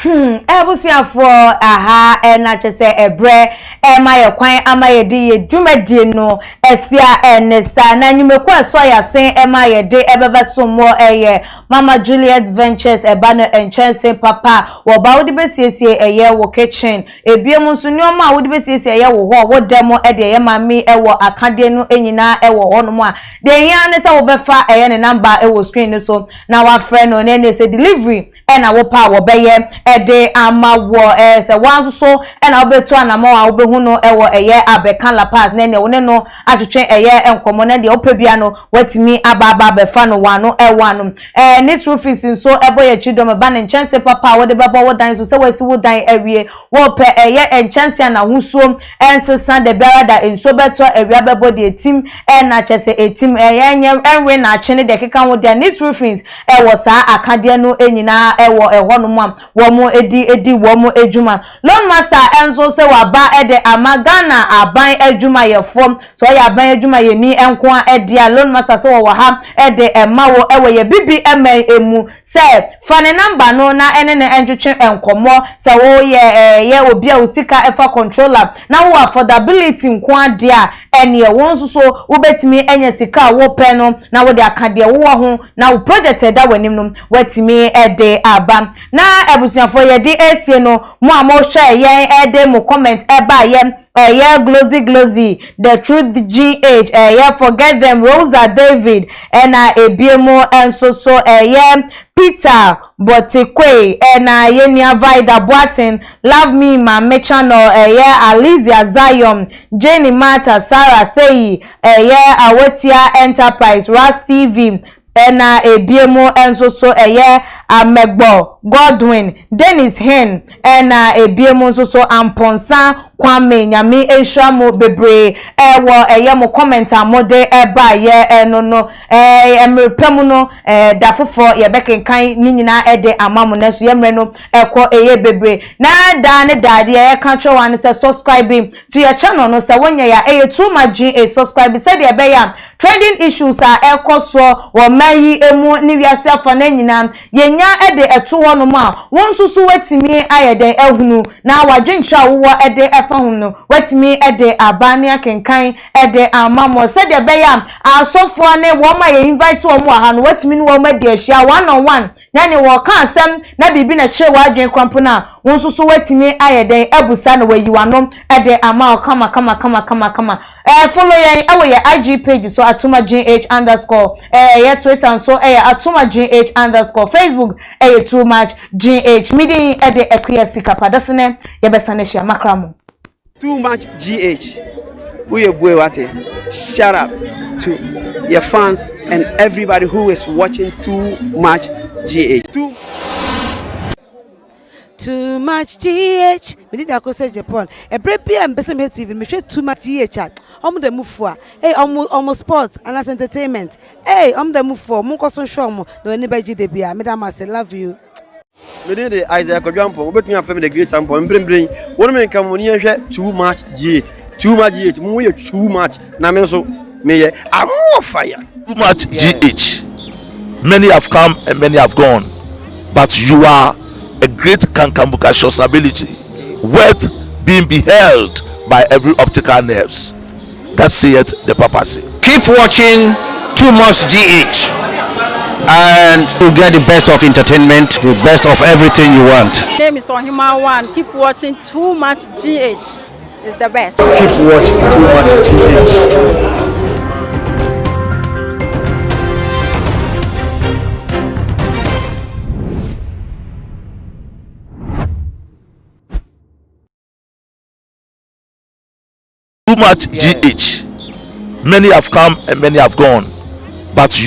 E: Hmm, abusuafoɔ aha ɛna kyɛ sɛ ɛbrɛ ɛma yɛ kwan ama yɛde yɛ dwumadie no ɛsia ɛne saa na nnwumakuo a ɛsɔ yɛasen ɛma yɛde ɛbɛbɛ so mmoɔ ɛyɛ Mama Juliet Ventures ɛba no nkyɛnse papa a wɔba wode bɛsiesie ɛyɛ wo kitchen. Ebiom nso nnoɔma a wode bɛsiesie ɛyɛ wo hɔ, wo dɛm ɛde ɛyɛ mame ɛwɔ akadeɛ no nyinaa ɛwɔ hɔ nom a deɛ ɛhia ara ne sɛ wobɛfa ɛyɛ ne number ɛwɔ screen no so na wafrɛ no na ɛneɛ sɛ delivery. Ɛna wopɛ a wɔbɛyɛ ɛde ama wɔ ɛɛ sɛ wɔn nso so ɛna wobɛtu anamɔ a wobɛhu no ɛwɔ ɛyɛ Abɛka Lapaz na ɛnea wo ne no atwetwe ɛyɛ nkɔmɔ na deɛ wopɛ bia no watumi aba aba abɛfa no wano ɛwɔ ano. Ne true fees nso ɛbɔ yɛ akyi dɔm ɛba ne nkyɛnse papa a wɔde bɛbɔ wo dan so sɛ wɔasi wo dan awie. Wɔpɛ ɛyɛ nkyɛnse a n'ahosuo ɛnsesa da biara da, nsuo bɛtɔ, awia bɛbɔ deɛ etim ɛna kyɛ sɛ etim ɛyɛ nyɛ ɛnwe n'akye ne deɛ keka ho deɛ. Ne true fees ɛwɔ saa akadeɛ no nyinaa ɛwɔ ɛhɔnom a wɔn edi edi wɔn adwuma. Loan Master ɛnso sɛ waba ɛde ama Ghana aban adwumayɛfoɔ sɛ ɔyɛ aban adwumayɛni nko a ɛde a, Loan Master sɛ wɔwɔ ha ɛde ɛma wɔ ɛwɔ yɛ bibi ɛmɛn emu sɛ fa ne number no na ɛne ne ntwetwe nkɔmmɔ sɛ woyɛ ɛyɛ obi a wo sika ɛfa controller na wo affordability nko adeɛ a, ɛneɛ wɔn nso so wobɛtumi anya sika a wopɛ no na wode aka deɛ wowɔ ho na wo project ɛda w'anim no watumi ɛde aba. Na abusuafoɔ, yɛde esie no, mo a mohwɛ yɛn ɛde mo comment ɛba yɛ ɛyɛ Glozy Glozy, The Truth GH, ɛyɛ Forget Them, Rosa David, ɛna ebie mu nso so ɛyɛ Peter Bɔtikwe, ɛna yɛnua Vida Boaten, Love Me Maame Channel, ɛyɛ Alicia Zion, Jenny Martha, Sarah Feyi, ɛyɛ Awotia Enterprise, Ras TV, ɛna ebie mu nso so ɛyɛ Amɛgbɔ Godwin, Dennis Hen, ɛna ebie mu nso so Amponsa Kwame. Nyame nhyira mo bebree ɛwɔ ɛyɛ mo comment a mode ɛba yɛ ɛno no. Mmerɛ pɛ mu no, da foforɔ yɛbɛkenkan ne nyinaa ɛde ama mo, nanso yɛ mmerɛ no ɛkɔ ɛyɛ bebree. Na daa ne daa deɛ ɛka kyerɛ wɔn sɛ subscribe to yɛ channel no sɛ wɔnyɛ yɛ ɛyɛ Too Much GH. Subscribe sɛdeɛ ɛbɛyɛ a trending issues a ɛkɔ soɔ wɔ mman yi mu ne wiase afa no nyinaa yɛnya ɛde ɛto hɔnom a, wɔn nso so watumi ayɛ dɛn ahunu na wadwenkyerɛ a wowɔ ɛde ɛfa ho no watumi ɛde aba ne akenkan ɛde ama mo, sɛdeɛ ɛbɛyɛ a asɔfoɔ ne wɔn a yɛ invite wɔn wɔ ha no watumi ne wɔn adi ahyia one on one na ne wɔka asɛm na biribi na kyerɛ w'adwene krampo no a, wɔn nso so watumi ayɛ dɛn abusa na wayi w'ano ɛde ama wo kama kama kama kama kama. Follow yɛn ɛwɔ yɛ IG page so, atuma gh_. Yɛ Twitter nso ɛyɛ atuma gh_. Facebook ɛyɛ Too Much GH. Meeting ɛde Akuya Sika Padasene, yɛbɛsa no ahyia makra mo.
G: Too Much GH. We wate. Shout out to your fans and everybody who is watching Too Much GH. Too
H: Too Much GH. Mede da kɔ sɛ Japan ɛberɛ bi a mpɛ sɛ mehwɛ TV no, mehwɛ Too Much GH a ɔmo da mu fo a ei, ɔmo sport anaasɛ entertainment ei, ɔmo da mu fo. Ɔmo nkɔ so nhwɛ ɔmo na ɔni bɛgye da bi a meda mo ase. Love you.
I: Mede de Isaiah Kwadwo Ampɔn, wobɛtumi afrɛ me The Great Ampɔn. Mprempren wɔne me nka mo ne yɛhwɛ Too Much GH. Too Much GH, mo yɛ too much na me nso meyɛ amoɔ fire.
A: Too Much GH. Many have come and many have gone, but you are a great kankambukacious ability, worth being beheld by every optical nerves. That saith the papacy.
B: Keep watching Too Much GH and you get the best of entertainment, the best of everything you want.
C: Name is Ohima One. Keep watching Too Much GH. It's the best.
D: Keep watching Too Much GH.
A: Too Much GH. Many have come and many have gone, but you